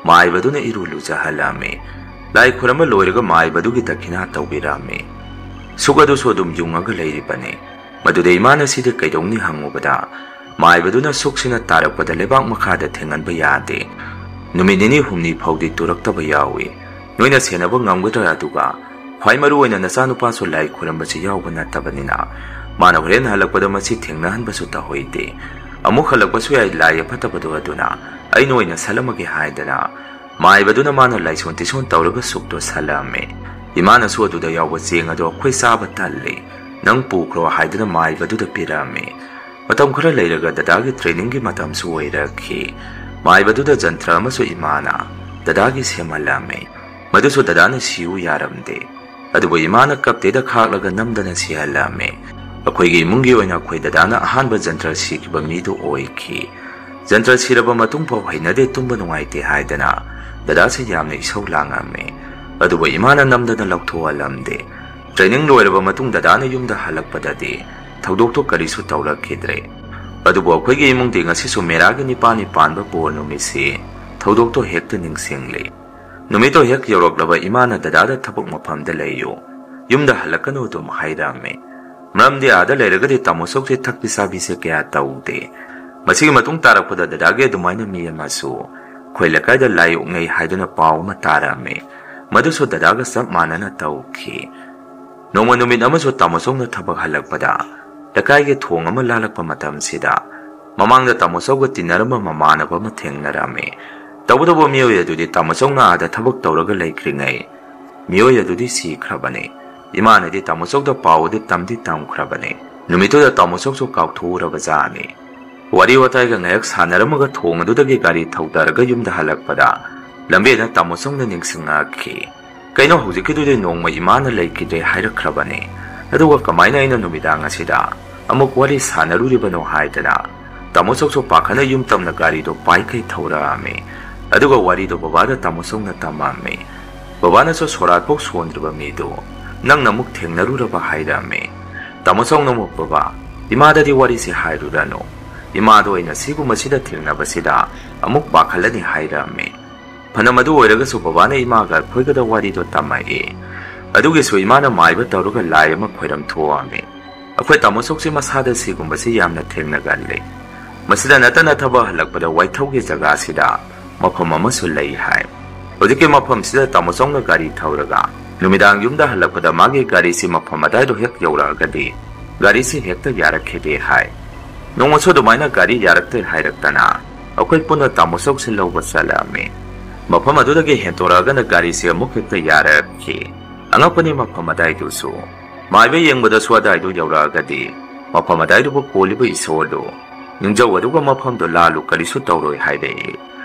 ꯃꯥꯏꯕꯗꯨꯅ ꯏꯔꯨ ꯂꯨꯖꯍꯜꯂꯝꯃꯤ꯫ ꯂꯥꯏ ꯈꯨꯔꯝꯕ ꯂꯣꯏꯔꯒ ꯃꯥꯏꯕꯗꯨꯒꯤ ꯗꯈꯤꯅꯥ ꯇꯧꯕꯤꯔꯝꯃꯤ꯫ ꯁꯨꯛ ꯑꯗꯨꯁꯨ ꯑꯗꯨꯝ ꯌꯨꯡꯉꯒ ꯂꯩꯔꯤꯕꯅꯤ꯫ ꯃꯗꯨꯗ ꯏꯃꯥꯅ ꯁꯤꯗꯤ ꯀꯩꯗꯧꯅꯤ ꯍꯪꯉꯨꯕꯗ, ꯃꯥꯏꯕꯗꯨꯅ ꯁꯨꯛꯁꯤꯅ ꯇꯥꯔꯛꯄꯗ ꯂꯩꯕꯥꯛ ꯃꯈꯥꯗ ꯊꯦꯡꯍꯟꯕ ꯌꯥꯗꯦ꯫ ꯅꯨꯃꯤꯠ ꯅꯤꯅꯤ ꯍꯨꯝꯅꯤ ꯐꯥꯎꯗꯤ ꯇꯨꯔꯛꯇꯕ ꯌꯥꯎꯏ꯫ ꯅꯣꯏꯅ ꯁꯦꯟꯅꯕ ꯉꯝꯒꯗ꯭ꯔꯥ? ꯑꯗꯨꯒ ꯈ꯭ꯋꯥꯏ ꯃꯔꯨ ꯑꯣꯏꯅ ꯅꯆꯥꯅꯨꯄꯥꯁꯨ ꯂꯥꯏ ꯈꯨꯔꯝꯕꯁꯤ ꯌꯥꯎꯕ ꯅꯠꯇꯕꯅꯤꯅ, ꯃꯥꯅ ꯍꯣꯔꯦꯟ ꯍꯜꯂꯛꯄꯗ ꯃꯁꯤ ꯊꯦꯡꯅꯍꯟꯕꯁꯨ ꯇꯧꯍꯩꯗꯦ꯫ ꯑꯃꯨꯛ ꯍꯜꯂꯛꯄꯁꯨ ꯌꯥꯏ ꯂꯥꯏ ꯑꯐꯠꯇꯕꯗꯣ ꯑꯗꯨꯅ, ꯑꯩꯅ ꯑꯣꯏꯅ ꯁꯠꯂꯝꯃꯒꯦ ꯍꯥꯏꯗꯅ ꯃꯥꯏꯕꯗꯨꯅ ꯃꯥꯅ ꯂꯥꯏꯁꯣꯟ ꯇꯤꯁꯣꯟ ꯇꯧꯔꯒ ꯁꯨꯛꯇꯣ ꯁꯠꯂꯝꯃꯦ꯫ ꯏꯃꯥꯅꯁꯨ ꯑꯗꯨꯗ ꯌꯥꯎꯕ ꯆꯦꯡ ꯑꯗꯣ ꯑꯩꯈꯣꯏ ꯆꯥꯕ ꯇꯜꯂꯤ, ꯅꯪ ꯄꯨꯈ꯭ꯔꯣ ꯍꯥꯏꯗꯨꯅ ꯃꯥꯏꯕꯗꯨꯗ ꯄꯤꯔꯝꯃꯤ꯫ ꯃꯇꯝ ꯈꯔ ꯂꯩꯔꯒ ꯗꯗꯥꯒꯤ ꯇ꯭ꯔꯦꯅꯤꯡꯒꯤ ꯃꯇꯝꯁꯨ ꯑꯣꯏꯔꯛꯈꯤ꯫ ꯃꯥꯏꯕꯗꯨꯗ ꯖꯟꯇ꯭ꯔ ꯑꯃꯁꯨ ꯏꯃꯥꯅ ꯗꯗꯥꯒꯤ ꯁꯦꯝꯍꯜꯂꯝꯃꯤ꯫ ꯃꯗꯨꯁꯨ ꯗꯗꯥꯅ ꯁꯤꯌꯨ ꯌꯥꯔꯝꯗꯦ꯫ ꯑꯗꯨꯕꯨ ꯏꯃꯥꯅ ꯀꯞꯇꯦꯗ ꯈꯥꯛꯂꯒ ꯅꯝꯗꯅ ꯁꯤꯍꯜꯂꯝꯃꯤ꯫ ꯑꯩꯈꯣꯏꯒꯤ ꯏꯃꯨꯡꯒꯤ ꯑꯣꯏꯅ ꯑꯩꯈꯣꯏ ꯗꯗꯥꯅ ꯑꯍꯥꯟꯕ ꯖꯟꯇ꯭ꯔ ꯁꯤꯈꯤꯕ ꯃꯤꯗꯨ ꯑꯣꯏꯈꯤ꯫ ꯖꯟꯇ꯭ꯔ ꯁꯤꯔꯕ ꯃꯇꯨꯡ ꯐꯥꯎ ꯍꯩꯅꯗꯦ, ꯇꯨꯝꯕ ꯅꯨꯡꯉꯥꯏꯇꯦ ꯍꯥꯏꯗꯅ ꯗꯗꯥꯁꯦ ꯌꯥꯝꯅ ꯏꯁꯧ ꯂꯥꯡꯉꯝꯃꯤ꯫ ꯑꯗꯨꯕꯨ ꯏꯃꯥꯅ ꯅꯝꯗꯅ ꯂꯧꯊꯣꯛꯍꯜꯂꯝꯗꯦ꯫ ꯇ꯭ꯔꯦꯅꯤꯡ ꯂꯣꯏꯔꯕ ꯃꯇꯨꯡ ꯗꯗꯥꯅ ꯌꯨꯝꯗ ꯍꯜꯂꯛꯄꯗꯗꯤ ꯊꯧꯗꯣꯛꯇꯣ ꯀꯔꯤꯁꯨ ꯇꯧꯔꯛꯈꯤꯗ꯭ꯔꯦ꯫ ꯑꯗꯨꯕꯨ ꯑꯩꯈꯣꯏꯒꯤ ꯏꯃꯨꯡꯗꯤ ꯉꯁꯤꯁꯨ ꯃꯦꯔꯥꯒꯤ ꯅꯤꯄꯥꯜꯅꯤ ꯄꯥꯟꯕ ꯕꯣꯔ ꯅꯨꯃꯤꯠꯁꯤ ꯊꯧꯗꯣꯛꯇꯣ ꯍꯦꯛꯇ ꯅꯤꯡꯁꯤꯡꯂꯤ꯫ ꯅꯨꯃꯤꯠꯇꯣ ꯍꯦꯛ ꯌꯧꯔꯛꯂꯕ ꯏꯃꯥꯅ ꯗꯗꯥꯗ ꯊꯕꯛ ꯃꯐꯝꯗ ꯂꯩꯌꯨ, ꯌꯨꯝꯗ ꯍꯜꯂꯛꯀꯅꯨ ꯑꯗꯨꯝ ꯍꯥꯏꯔꯝꯃꯤ꯫ ꯃꯔꯝꯗꯤ ꯑꯥꯗ ꯂꯩꯔꯒꯗꯤ ꯇꯥꯃꯣ ꯆꯧꯁꯦ ꯊꯛꯄꯤ ꯆꯥꯕꯤꯁꯦ ꯀꯌꯥ ꯇꯧꯗꯦ꯫ ꯃꯁꯤꯒꯤ ꯃꯇꯨꯡ ꯇꯥꯔꯛꯄꯗ ꯗꯗꯥꯒꯤ ꯑꯗꯨꯃꯥꯏꯅ ꯃꯤ ꯑꯃꯁꯨ ꯑꯩꯈꯣꯏ ꯂꯩꯀꯥꯏꯗ ꯂꯥꯏ ꯑꯣꯛꯅꯩ ꯍꯥꯏꯗꯨꯅ ꯄꯥꯎ ꯑꯃ ꯇꯥꯔꯝꯃꯤ꯫ ꯃꯗꯨꯁꯨ ꯗꯗꯥꯒ ꯆꯞ ꯃꯥꯟꯅꯅ ꯇꯧꯈꯤ꯫ ꯅꯣꯡꯃ ꯅꯨꯃꯤꯠ ꯑꯃꯁꯨ ꯇꯥꯃꯣ ꯆꯧꯅ ꯊꯕꯛ ꯍꯜꯂꯛꯄꯗ ꯂꯩꯀꯥꯏꯒꯤ ꯊꯣꯡ ꯑꯃ ꯂꯥꯜꯂꯛꯄ ꯃꯇꯝꯁꯤꯗ ꯃꯃꯥꯡꯗ ꯇꯥꯃꯣ ꯆꯧꯒ ꯇꯤꯟꯅꯔꯝꯕ ꯃꯃꯥꯟꯅꯕ ꯑꯃ ꯊꯦꯡꯅꯔꯝꯃꯤ꯫ ꯇꯧꯕꯇꯕꯨ ꯃꯤꯑꯣꯏ ꯑꯗꯨꯗꯤ ꯇꯥꯃꯣ ꯆꯧꯅ ꯑꯥꯗ ꯊꯕꯛ ꯇꯧꯔꯒ ꯂꯩꯈ꯭ꯔꯤꯉꯩ ꯃꯤꯑꯣꯏ ꯑꯗꯨꯗꯤ ꯁꯤꯈ꯭ꯔꯕꯅꯤ꯫ ꯏꯃꯥꯅꯗꯤ ꯇꯥꯃꯣ ꯆꯧꯗ ꯄꯥꯎ ꯑꯗꯨ ꯇꯝꯗꯤ ꯇꯝꯈ꯭ꯔꯕꯅꯤ꯫ ꯅꯨꯃꯤꯠꯇꯨꯗ ꯇꯥꯃꯣ ꯆꯧꯁꯨ ꯀꯥꯎꯊꯣꯛꯎꯔꯕ ꯖꯥꯠꯅꯤ꯫ ꯋꯥꯔꯤ ꯋꯥꯇꯥꯏꯒ ꯉꯥꯏꯍꯥꯛ ꯁꯥꯟꯅꯔꯝꯃꯒ ꯊꯣꯡ ꯑꯗꯨꯗꯒꯤ ꯒꯥꯔꯤ ꯊꯧꯗꯔꯒ ꯌꯨꯝꯗ ꯍꯜꯂꯛꯄꯗ ꯂꯝꯕꯦꯟꯗ ꯇꯥꯃꯣ ꯆꯧꯅ ꯅꯤꯡꯁꯤꯡꯉꯛꯈꯤ꯫ ꯀꯩꯅꯣ ꯍꯧꯖꯤꯛꯀꯤꯗꯨꯗꯤ ꯅꯣꯡꯃ ꯏꯃꯥꯅ ꯂꯩꯈꯤꯗ꯭ꯔꯦ ꯍꯥꯏꯔꯛꯈ꯭ꯔꯕꯅꯤ, ꯑꯗꯨꯒ ꯀꯃꯥꯏꯅ ꯑꯩꯅ ꯅꯨꯃꯤꯗꯥꯡ ꯑꯁꯤꯗ ꯑꯃꯨꯛ ꯋꯥꯔꯤ ꯁꯥꯟꯅꯔꯨꯔꯤꯕꯅꯣ ꯍꯥꯏꯗꯅ ꯇꯥꯃꯣ ꯆꯧꯁꯨ ꯄꯥꯈꯠꯅ ꯌꯨꯝ ꯇꯝꯅ ꯒꯥꯔꯤꯗꯣ ꯄꯥꯏꯈꯩ ꯊꯧꯔꯛꯑꯝꯃꯤ꯫ ꯑꯗꯨꯒ ꯋꯥꯔꯤꯗꯣ ꯕꯕꯥꯗ ꯇꯥꯃꯣ ꯆꯧꯅ ꯇꯝꯃꯝꯃꯤ꯫ ꯕꯕꯥꯅꯁꯨ ꯁꯣꯔꯥꯠꯐꯥꯎ ꯁꯣꯟꯗ꯭ꯔꯤꯕ ꯃꯤꯗꯨ ꯅꯪꯅ ꯑꯃꯨꯛ ꯊꯦꯡꯅꯔꯨꯔꯕ ꯍꯥꯏꯔꯝꯃꯤ꯫ ꯇꯥꯃꯣ ꯆꯧꯅ ꯑꯃꯨꯛ, "ꯕꯕꯥ, "ꯏꯃꯥꯗꯗꯤ ꯋꯥꯔꯤꯁꯤ ꯍꯥꯏꯔꯨꯔꯅꯨ꯫ ꯏꯃꯥꯗꯣ ꯑꯩꯅ ꯁꯤꯒꯨꯝꯕꯁꯤꯗ ꯊꯦꯡꯅꯕꯁꯤꯗ ꯑꯃꯨꯛ ꯄꯥꯈꯠꯂꯅꯤ" ꯍꯥꯏꯔꯝꯃꯤ꯫ ꯐꯅ ꯃꯗꯨ ꯑꯣꯏꯔꯒꯁꯨ ꯕꯕꯥꯅ ꯏꯃꯥꯒ ꯑꯩꯈꯣꯏꯒꯗ ꯋꯥꯔꯤꯗꯣ ꯇꯝꯃꯛꯏ꯫ ꯑꯗꯨꯒꯤꯁꯨ ꯏꯃꯥꯅ ꯃꯥꯏꯕ ꯇꯧꯔꯒ ꯂꯥꯏ ꯑꯃ ꯈꯣꯏꯔꯝ ꯊꯣꯛꯑꯝꯃꯤ꯫ ꯑꯩꯈꯣꯏ ꯇꯥꯃꯣ ꯆꯧꯁꯤ ꯃꯁꯥꯗ ꯁꯤꯒꯨꯝꯕꯁꯤ ꯌꯥꯝꯅ ꯊꯦꯡꯅꯒꯜꯂꯤ꯫ ꯃꯁꯤꯗ ꯅꯠꯇꯅ ꯊꯕꯛ ꯍꯜꯂꯛꯄꯗ ꯋꯥꯏꯊꯧꯒꯤ ꯖꯒꯥꯁꯤꯗ ꯃꯐꯝ ꯑꯃꯁꯨ ꯂꯩ ꯍꯥꯏ꯫ ꯍꯧꯖꯤꯛꯀꯤ ꯃꯐꯝꯁꯤꯗ ꯇꯥꯃꯣ ꯆꯧꯅ ꯒꯥꯔꯤ ꯊꯧꯔꯒ ꯅꯨꯃꯤꯗꯥꯡ ꯌꯨꯝꯗ ꯍꯜꯂꯛꯄꯗ ꯃꯥꯒꯤ ꯒꯥꯔꯤꯁꯤ ꯃꯐꯝ ꯑꯗꯥꯏꯗꯣ ꯍꯦꯛ ꯌꯧꯔꯛꯑꯒꯗꯤ ꯒꯥꯔꯤꯁꯤ ꯍꯦꯛꯇ ꯌꯥꯔꯛꯈꯤꯗꯦ ꯍꯥꯏ꯫ ꯅꯣꯡꯃꯁꯨ ꯑꯗꯨꯃꯥꯏꯅ ꯒꯥꯔꯤ ꯌꯥꯔꯛꯇꯦ ꯍꯥꯏꯔꯛꯇꯅ ꯑꯩꯈꯣꯏ ꯄꯨꯟꯅ ꯇꯥꯃꯣ ꯆꯧꯁꯤ ꯂꯧꯕ ꯆꯠꯂꯛꯑꯝꯃꯤ꯫ ꯃꯐꯝ ꯑꯗꯨꯗꯒꯤ ꯍꯦꯟꯗꯣꯔꯛꯑꯒꯅ ꯒꯥꯔꯤꯁꯤ ꯑꯃꯨꯛ ꯍꯦꯛꯇ ꯌꯥꯔꯛꯈꯤ꯫ ꯑꯉꯛꯄꯅꯤ ꯃꯐꯝ ꯑꯗꯥꯏꯗꯨꯁꯨ꯫ ꯃꯥꯏꯕ ꯌꯦꯡꯕꯗꯁꯨ ꯑꯗꯥꯏꯗꯨ ꯌꯧꯔꯛꯑꯒꯗꯤ ꯃꯐꯝ ꯑꯗꯥꯏꯗꯨꯕꯨ ꯀꯣꯜꯂꯤꯕ ꯏꯁꯣꯔꯗꯨ ꯅꯤꯡꯖꯧ, ꯑꯗꯨꯒ ꯃꯐꯝꯗꯨ ꯂꯥꯜꯂꯨ, ꯀꯔꯤꯁꯨ ꯇꯧꯔꯣꯏ ꯍꯥꯏꯔꯛꯏ꯫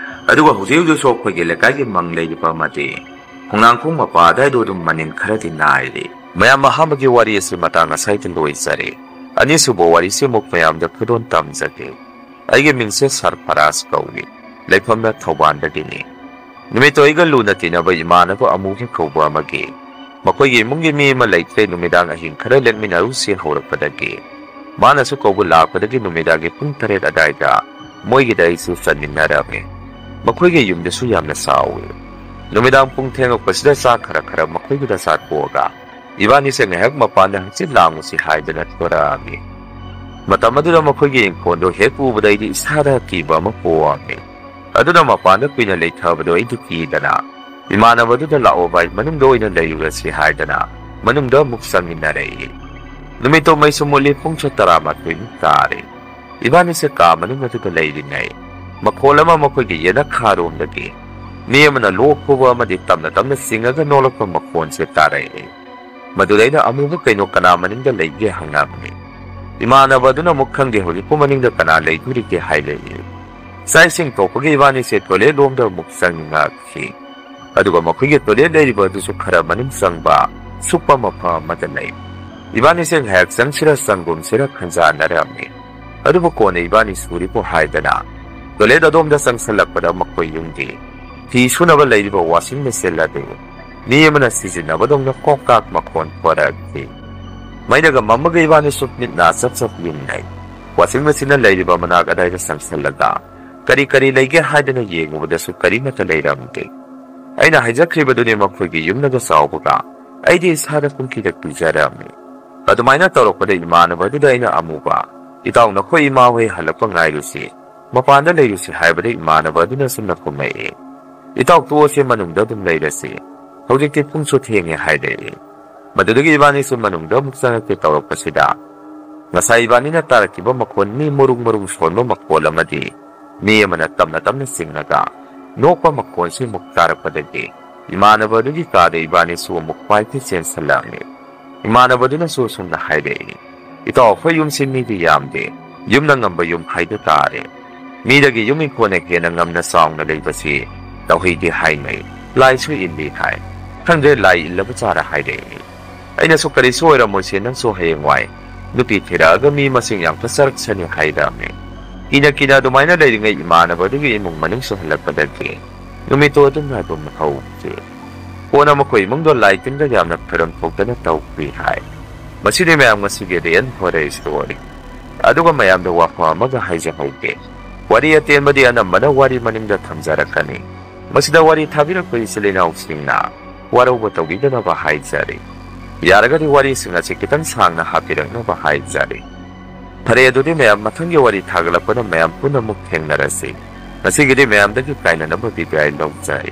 ꯑꯗꯨꯒ ꯍꯧꯖꯤꯛ ꯍꯧꯖꯤꯛꯁꯨ ꯑꯩꯈꯣꯏꯒꯤ ꯂꯩꯀꯥꯏꯒꯤ ꯃꯪ ꯂꯩꯔꯤꯕ ꯑꯃꯗꯤ ꯈꯣꯡꯅꯥꯡꯈꯣꯡ ꯃꯄꯥ ꯑꯗꯥꯏꯗꯣ ꯑꯗꯨꯝ ꯃꯅꯤꯟ ꯈꯔꯗꯤ ꯅꯥꯏꯔꯤ꯫ ꯃꯌꯥꯝ, ꯑꯍꯥꯟꯕꯒꯤ ꯋꯥꯔꯤ ꯑꯁꯤ ꯃꯇꯥꯡ ꯑꯁꯥꯏꯗ ꯂꯣꯏꯖꯔꯦ꯫ ꯑꯅꯤꯁꯨꯕ ꯋꯥꯔꯤꯁꯤ ꯑꯃꯨꯛ ꯃꯌꯥꯝꯗ ꯈꯨꯗꯣꯜ ꯇꯝꯖꯒꯦ꯫ ꯑꯩꯒꯤ ꯃꯤꯡꯁꯦ ꯁꯔꯐꯔꯥꯖ ꯀꯧꯏ꯫ ꯂꯩꯐꯝꯅ ꯊꯧꯕꯥꯜꯗꯒꯤꯅꯤ꯫ ꯅꯨꯃꯤꯠꯇꯣ ꯑꯩꯒ ꯂꯨꯅ ꯇꯤꯟꯅꯕ ꯏꯃꯥꯟꯅꯕ ꯑꯃꯨꯕ ꯀꯧꯕ ꯑꯃꯒꯤ ꯃꯈꯣꯏꯒꯤ ꯏꯃꯨꯡꯒꯤ ꯃꯤ ꯑꯃ ꯂꯩꯇ꯭ꯔꯦ, ꯅꯨꯃꯤꯗꯥꯡ ꯑꯍꯤꯡ ꯈꯔ ꯂꯦꯛꯃꯤꯟꯅꯔꯨꯁꯤ ꯍꯧꯔꯛꯄꯗꯒꯤ ꯃꯥꯅꯁꯨ ꯀꯧꯕ ꯂꯥꯛꯄꯗꯒꯤ ꯅꯨꯃꯤꯗꯥꯡꯒꯤ ꯄꯨꯡ ꯇꯔꯦꯠ ꯑꯗꯥꯏꯗ ꯃꯣꯏꯒꯤꯗ ꯑꯩꯁꯨ ꯆꯠꯃꯤꯟꯅꯔꯝꯃꯤ꯫ ꯃꯈꯣꯏꯒꯤ ꯌꯨꯝꯗꯁꯨ ꯌꯥꯝꯅ ꯆꯥꯎꯏ꯫ ꯅꯨꯃꯤꯗꯥꯡ ꯄꯨꯡ ꯊꯦꯡꯉꯛꯄꯁꯤꯗ ꯆꯥꯛ ꯈꯔ ꯈꯔ ꯃꯈꯣꯏꯒꯤꯗ ꯆꯥꯊꯣꯛꯑꯒ ꯏꯕꯥꯅꯤꯁꯦ ꯉꯥꯏꯍꯥꯛ ꯃꯄꯥꯟꯗ ꯍꯪꯆꯤꯠ ꯂꯥꯡꯉꯨꯁꯤ ꯍꯥꯏꯗꯅ ꯊꯣꯔꯛꯑꯝꯃꯤ꯫ ꯃꯇꯝ ꯑꯗꯨꯗ ꯃꯈꯣꯏꯒꯤ ꯏꯪꯈꯣꯜꯗꯣ ꯍꯦꯛ ꯎꯕꯗ ꯑꯩꯗꯤ ꯏꯁꯥꯗ ꯑꯀꯤꯕ ꯑꯃ ꯄꯣꯛꯑꯝꯃꯤ꯫ ꯑꯗꯨꯅ ꯃꯄꯥꯟꯗ ꯀꯨꯏꯅ ꯂꯩꯊꯕꯗꯣ ꯑꯩꯗꯤ ꯀꯤꯗꯅ ꯏꯃꯥꯟꯅꯕꯗꯨꯗ "ꯂꯥꯛꯑꯣ ꯚꯥꯏ, ꯃꯅꯨꯡꯗ ꯑꯣꯏꯅ ꯂꯩꯔꯨꯔꯁꯤ" ꯍꯥꯏꯗꯅ ꯃꯅꯨꯡꯗ ꯑꯃꯨꯛ ꯆꯪꯃꯤꯟꯅꯔꯛꯏ꯫ ꯅꯨꯃꯤꯠꯇꯣ ꯃꯩꯁꯨ ꯃꯨꯠꯂꯤ, ꯄꯨꯡꯁꯨ ꯇꯔꯥꯃꯥꯊꯣꯏꯃꯨꯛ ꯇꯥꯔꯦ꯫ ꯏꯕꯥꯅꯤꯁꯦ ꯀꯥ ꯃꯅꯨꯡ ꯑꯗꯨꯗ ꯂꯩꯔꯤꯉꯩ ꯃꯈꯣꯜ ꯑꯃ ꯃꯈꯣꯏꯒꯤ ꯌꯦꯅꯈꯥꯔꯣꯝꯗꯒꯤ ꯃꯤ ꯑꯃꯅ ꯂꯣꯛ ꯈꯨꯕ ꯑꯃꯗꯤ ꯇꯞꯅ ꯇꯞꯅ ꯆꯤꯡꯉꯒ ꯅꯣꯛꯂꯛꯄ ꯃꯈꯣꯟꯁꯦ ꯇꯥꯔꯛꯏ꯫ ꯃꯗꯨꯗ ꯑꯩꯅ "ꯑꯃꯨꯕ, ꯀꯩꯅꯣ, ꯀꯅꯥ ꯃꯅꯤꯡꯗ ꯂꯩꯒꯦ?" ꯍꯪꯉꯛꯄꯅꯤ꯫ ꯏꯃꯥꯟꯅꯕ ꯑꯗꯨꯅ ꯑꯃꯨꯛ "ꯈꯪꯗꯦ, ꯍꯧꯖꯤꯛꯄꯨ ꯃꯅꯤꯡꯗ ꯀꯅꯥ ꯂꯩꯗꯣꯔꯤꯒꯦ?" ꯍꯥꯏꯔꯛꯏ꯫ ꯆꯥꯛ ꯏꯁꯤꯡ ꯇꯣꯛꯄꯒꯤ ꯏꯕꯥꯅꯤꯁꯦ ꯇꯣꯏꯂꯦꯠ ꯂꯣꯝꯗ ꯑꯃꯨꯛ ꯆꯪꯉꯛꯈꯤ꯫ ꯑꯗꯨꯒ ꯃꯈꯣꯏꯒꯤ ꯇꯣꯏꯂꯦꯠ ꯂꯩꯔꯤꯕ ꯑꯗꯨꯁꯨ ꯈꯔ ꯃꯅꯨꯡ ꯆꯪꯕ, ꯁꯨꯛꯄ ꯃꯐꯝ ꯑꯃꯗ ꯂꯩ꯫ ꯏꯕꯥꯅꯤꯁꯦ ꯉꯥꯏꯍꯥꯛ ꯆꯪꯁꯤꯔ ꯆꯪꯒꯨꯝꯁꯤꯔ ꯈꯟꯖꯥꯟꯅꯔꯝꯃꯤ꯫ ꯑꯗꯨꯕꯨ ꯀꯣꯟꯅ ꯏꯕꯥꯅꯤ ꯁꯨꯔꯤꯕꯨ ꯍꯥꯏꯗꯅ ꯇꯣꯏꯂꯦꯠ ꯑꯗꯣꯝꯗ ꯆꯪꯁꯤꯜꯂꯛꯄꯗ ꯃꯈꯣꯏ ꯌꯨꯝꯒꯤ ꯐꯤ ꯁꯨꯅꯕ ꯂꯩꯔꯤꯕ ꯋꯥꯁꯤꯡ ꯃꯦꯆꯤꯟ ꯑꯗꯨ ꯃꯤ ꯑꯃꯅ ꯁꯤꯖꯤꯟꯅꯕꯗꯧꯅ ꯀꯣꯛ ꯀꯥꯛ ꯃꯈꯣꯟ ꯊꯣꯔꯛꯈꯤ꯫ ꯃꯩꯅꯒ ꯃꯝꯃꯒ ꯏꯕꯥꯅꯤꯁꯨ ꯃꯤꯠ ꯅꯥ ꯆꯞ ꯆꯞ ꯌꯨꯡꯅꯩ꯫ ꯋꯥꯁꯤꯡ ꯃꯦꯆꯤꯟꯅ ꯂꯩꯔꯤꯕ ꯃꯅꯥꯛ ꯑꯗꯥꯏꯗ ꯆꯪꯁꯜꯂꯒ ꯀꯔꯤ ꯀꯔꯤ ꯂꯩꯒꯦ ꯍꯥꯏꯗꯅ ꯌꯦꯡꯉꯨꯕꯗꯁꯨ ꯀꯔꯤꯃꯠꯇ ꯂꯩꯔꯝꯗꯦ꯫ ꯑꯩꯅ ꯍꯥꯏꯖꯈ꯭ꯔꯤꯕꯗꯨꯅꯤ, ꯃꯈꯣꯏꯒꯤ ꯌꯨꯝꯅꯒ ꯆꯥꯎꯕꯒ ꯑꯩꯗꯤ ꯏꯁꯥꯗ ꯄꯨꯡꯀꯤꯗ ꯀꯤꯖꯔꯝꯃꯤ꯫ ꯑꯗꯨꯃꯥꯏꯅ ꯇꯧꯔꯛꯄꯗ ꯏꯃꯥꯟꯅꯕꯗꯨꯗ ꯑꯩꯅ ꯑꯃꯨꯕ, "ꯏꯇꯥꯎ, ꯅꯈꯣꯏ ꯏꯃꯥ ꯍꯣꯏ ꯍꯜꯂꯛꯄ ꯉꯥꯏꯔꯨꯁꯤ, ꯃꯄꯥꯟꯗ ꯂꯩꯔꯨꯁꯤ" ꯍꯥꯏꯕꯗ ꯏꯃꯥꯟꯅꯕ ꯑꯗꯨꯅ ꯁꯨꯝꯅ ꯈꯨꯝꯃꯛꯏ, "ꯏꯇꯥꯎ, ꯇꯣꯛꯑꯁꯦ, ꯃꯅꯨꯡꯗ ꯑꯗꯨꯝ ꯂꯩꯔꯁꯤ, ꯍꯧꯖꯤꯛꯇꯤ ꯄꯨꯡꯁꯨ ꯊꯦꯡꯉꯦ" ꯍꯥꯏꯔꯛꯏ꯫ ꯃꯗꯨꯗꯒꯤ ꯏꯕꯥꯅꯤꯁꯨ ꯃꯅꯨꯡꯗ ꯑꯃꯨꯛ ꯆꯪꯉꯛꯀꯦ ꯇꯧꯔꯛꯄꯁꯤꯗ, ꯉꯁꯥꯏ ꯏꯕꯥꯅꯤꯅ ꯇꯥꯔꯛꯈꯤꯕ ꯃꯈꯣꯟ, ꯃꯤ ꯃꯔꯨꯡ ꯃꯔꯨꯡ ꯁꯣꯟꯕ ꯃꯈꯣꯜ ꯑꯃꯗꯤ ꯃꯤ ꯑꯃꯅ ꯇꯞꯅ ꯇꯞꯅ ꯆꯤꯡꯉꯒ ꯅꯣꯛꯄ ꯃꯈꯣꯜꯁꯤ ꯑꯃꯨꯛ ꯇꯥꯔꯛꯄꯗꯒꯤ, ꯏꯃꯥꯟꯅꯕ ꯑꯗꯨꯒꯤ ꯀꯥꯗ ꯏꯕꯥꯅꯤꯁꯨ ꯑꯃꯨꯛ ꯄꯥꯏꯈꯩ ꯆꯦꯟꯁꯜꯂꯛꯑꯝꯃꯤ꯫ ꯏꯃꯥꯟꯅꯕꯗꯨꯅꯁꯨ ꯑꯁꯨꯝꯅ ꯍꯥꯏꯔꯛꯏ, "ꯏꯇꯥꯎ, ꯑꯩꯈꯣꯏ ꯌꯨꯝꯁꯤ ꯃꯤꯗꯤ ꯌꯥꯝꯗꯦ, ꯌꯨꯝꯅ ꯉꯝꯕ ꯌꯨꯝ ꯍꯥꯏꯗꯨ ꯇꯥꯔꯦ꯫ ꯃꯤꯗꯒꯤ ꯌꯨꯝ ꯏꯪꯈꯣꯜꯅ ꯍꯦꯟꯅ ꯉꯝꯅ ꯆꯥꯎꯅ ꯂꯩꯕꯁꯤ ꯇꯧꯍꯩꯗꯦ ꯍꯥꯏꯅꯩ, ꯂꯥꯏꯁꯨ ꯏꯜꯂꯤ ꯍꯥꯏ꯫ ꯈꯪꯗ꯭ꯔꯦ, ꯂꯥꯏ ꯏꯜꯂꯕ ꯖꯥꯔ" ꯍꯥꯏꯔꯛꯏ꯫ ꯑꯩꯅꯁꯨ, "ꯀꯔꯤꯁꯨ ꯑꯣꯏꯔꯝꯃꯣꯏꯁꯦ, ꯅꯪꯁꯨ ꯍꯌꯦꯡꯋꯥꯏ ꯅꯨꯄꯤ ꯊꯤꯔꯛꯑꯒ ꯃꯤ ꯃꯁꯤꯡ ꯌꯥꯝ ꯀꯠꯆꯔꯛꯁꯅꯤ" ꯍꯥꯏꯔꯛꯑꯝꯃꯤ꯫ ꯀꯤꯅ ꯀꯤꯅ ꯑꯗꯨꯃꯥꯏꯅ ꯂꯩꯔꯤꯉꯩ ꯏꯃꯥꯟꯅꯕ ꯑꯗꯨꯒꯤ ꯏꯃꯨꯡ ꯃꯅꯨꯡꯁꯨ ꯍꯜꯂꯛꯄꯗꯒꯤ ꯅꯨꯃꯤꯠꯇꯣ ꯑꯗꯨꯝ ꯉꯥꯏꯕ ꯍꯧꯈꯤ꯫ ꯀꯣꯟꯅ ꯃꯈꯣꯏ ꯏꯃꯨꯡꯗꯣ ꯂꯥꯏ ꯇꯤꯟꯒ ꯌꯥꯝꯅ ꯈꯣꯏꯔꯝ ꯊꯣꯛꯇꯅ ꯇꯧꯈꯤ ꯍꯥꯏ꯫ ꯃꯁꯤꯗꯤ ꯃꯌꯥꯝ ꯉꯁꯤꯒꯤ ꯔꯤꯌꯦꯜ ꯍꯣꯔꯔ ꯁ꯭ꯇꯣꯔꯤ꯫ ꯑꯗꯨꯒ ꯃꯌꯥꯝꯗ ꯋꯥꯐꯝ ꯑꯃꯒ ꯍꯥꯏꯖꯍꯧꯒꯦ꯫ ꯋꯥꯔꯤ ꯑꯇꯦꯟꯕꯗꯤ ꯑꯅꯝꯕꯅ ꯋꯥꯔꯤ ꯃꯅꯤꯡꯗ ꯊꯝꯖꯔꯛꯀꯅꯤ꯫ ꯃꯁꯤꯗ ꯋꯥꯔꯤ ꯊꯥꯕꯤꯔꯛꯄ ꯏꯆꯤꯜ ꯏꯅꯥꯎꯁꯤꯡꯅ ꯋꯥꯔꯧꯕ ꯇꯧꯕꯤꯗꯅꯕ ꯍꯥꯏꯖꯔꯤ꯫ ꯌꯥꯔꯒꯗꯤ ꯋꯥꯔꯤꯁꯤꯡ ꯑꯁꯤ ꯈꯤꯇꯪ ꯁꯥꯡꯅ ꯍꯥꯞꯄꯤꯔꯛꯅꯕ ꯍꯥꯏꯖꯔꯤ꯫ ꯐꯔꯦ, ꯑꯗꯨꯗꯤ ꯃꯌꯥꯝ, ꯃꯊꯪꯒꯤ ꯋꯥꯔꯤ ꯊꯥꯒꯠꯂꯛꯄꯗ ꯃꯌꯥꯝ ꯄꯨꯟꯅ ꯑꯃꯨꯛ ꯊꯦꯡꯅꯔꯁꯤ꯫ ꯉꯁꯤꯒꯤꯗꯤ ꯃꯌꯥꯝꯗꯒꯤ ꯀꯥꯏꯅꯅꯕ ꯕꯤꯗꯥꯏ ꯂꯧꯖꯔꯤ꯫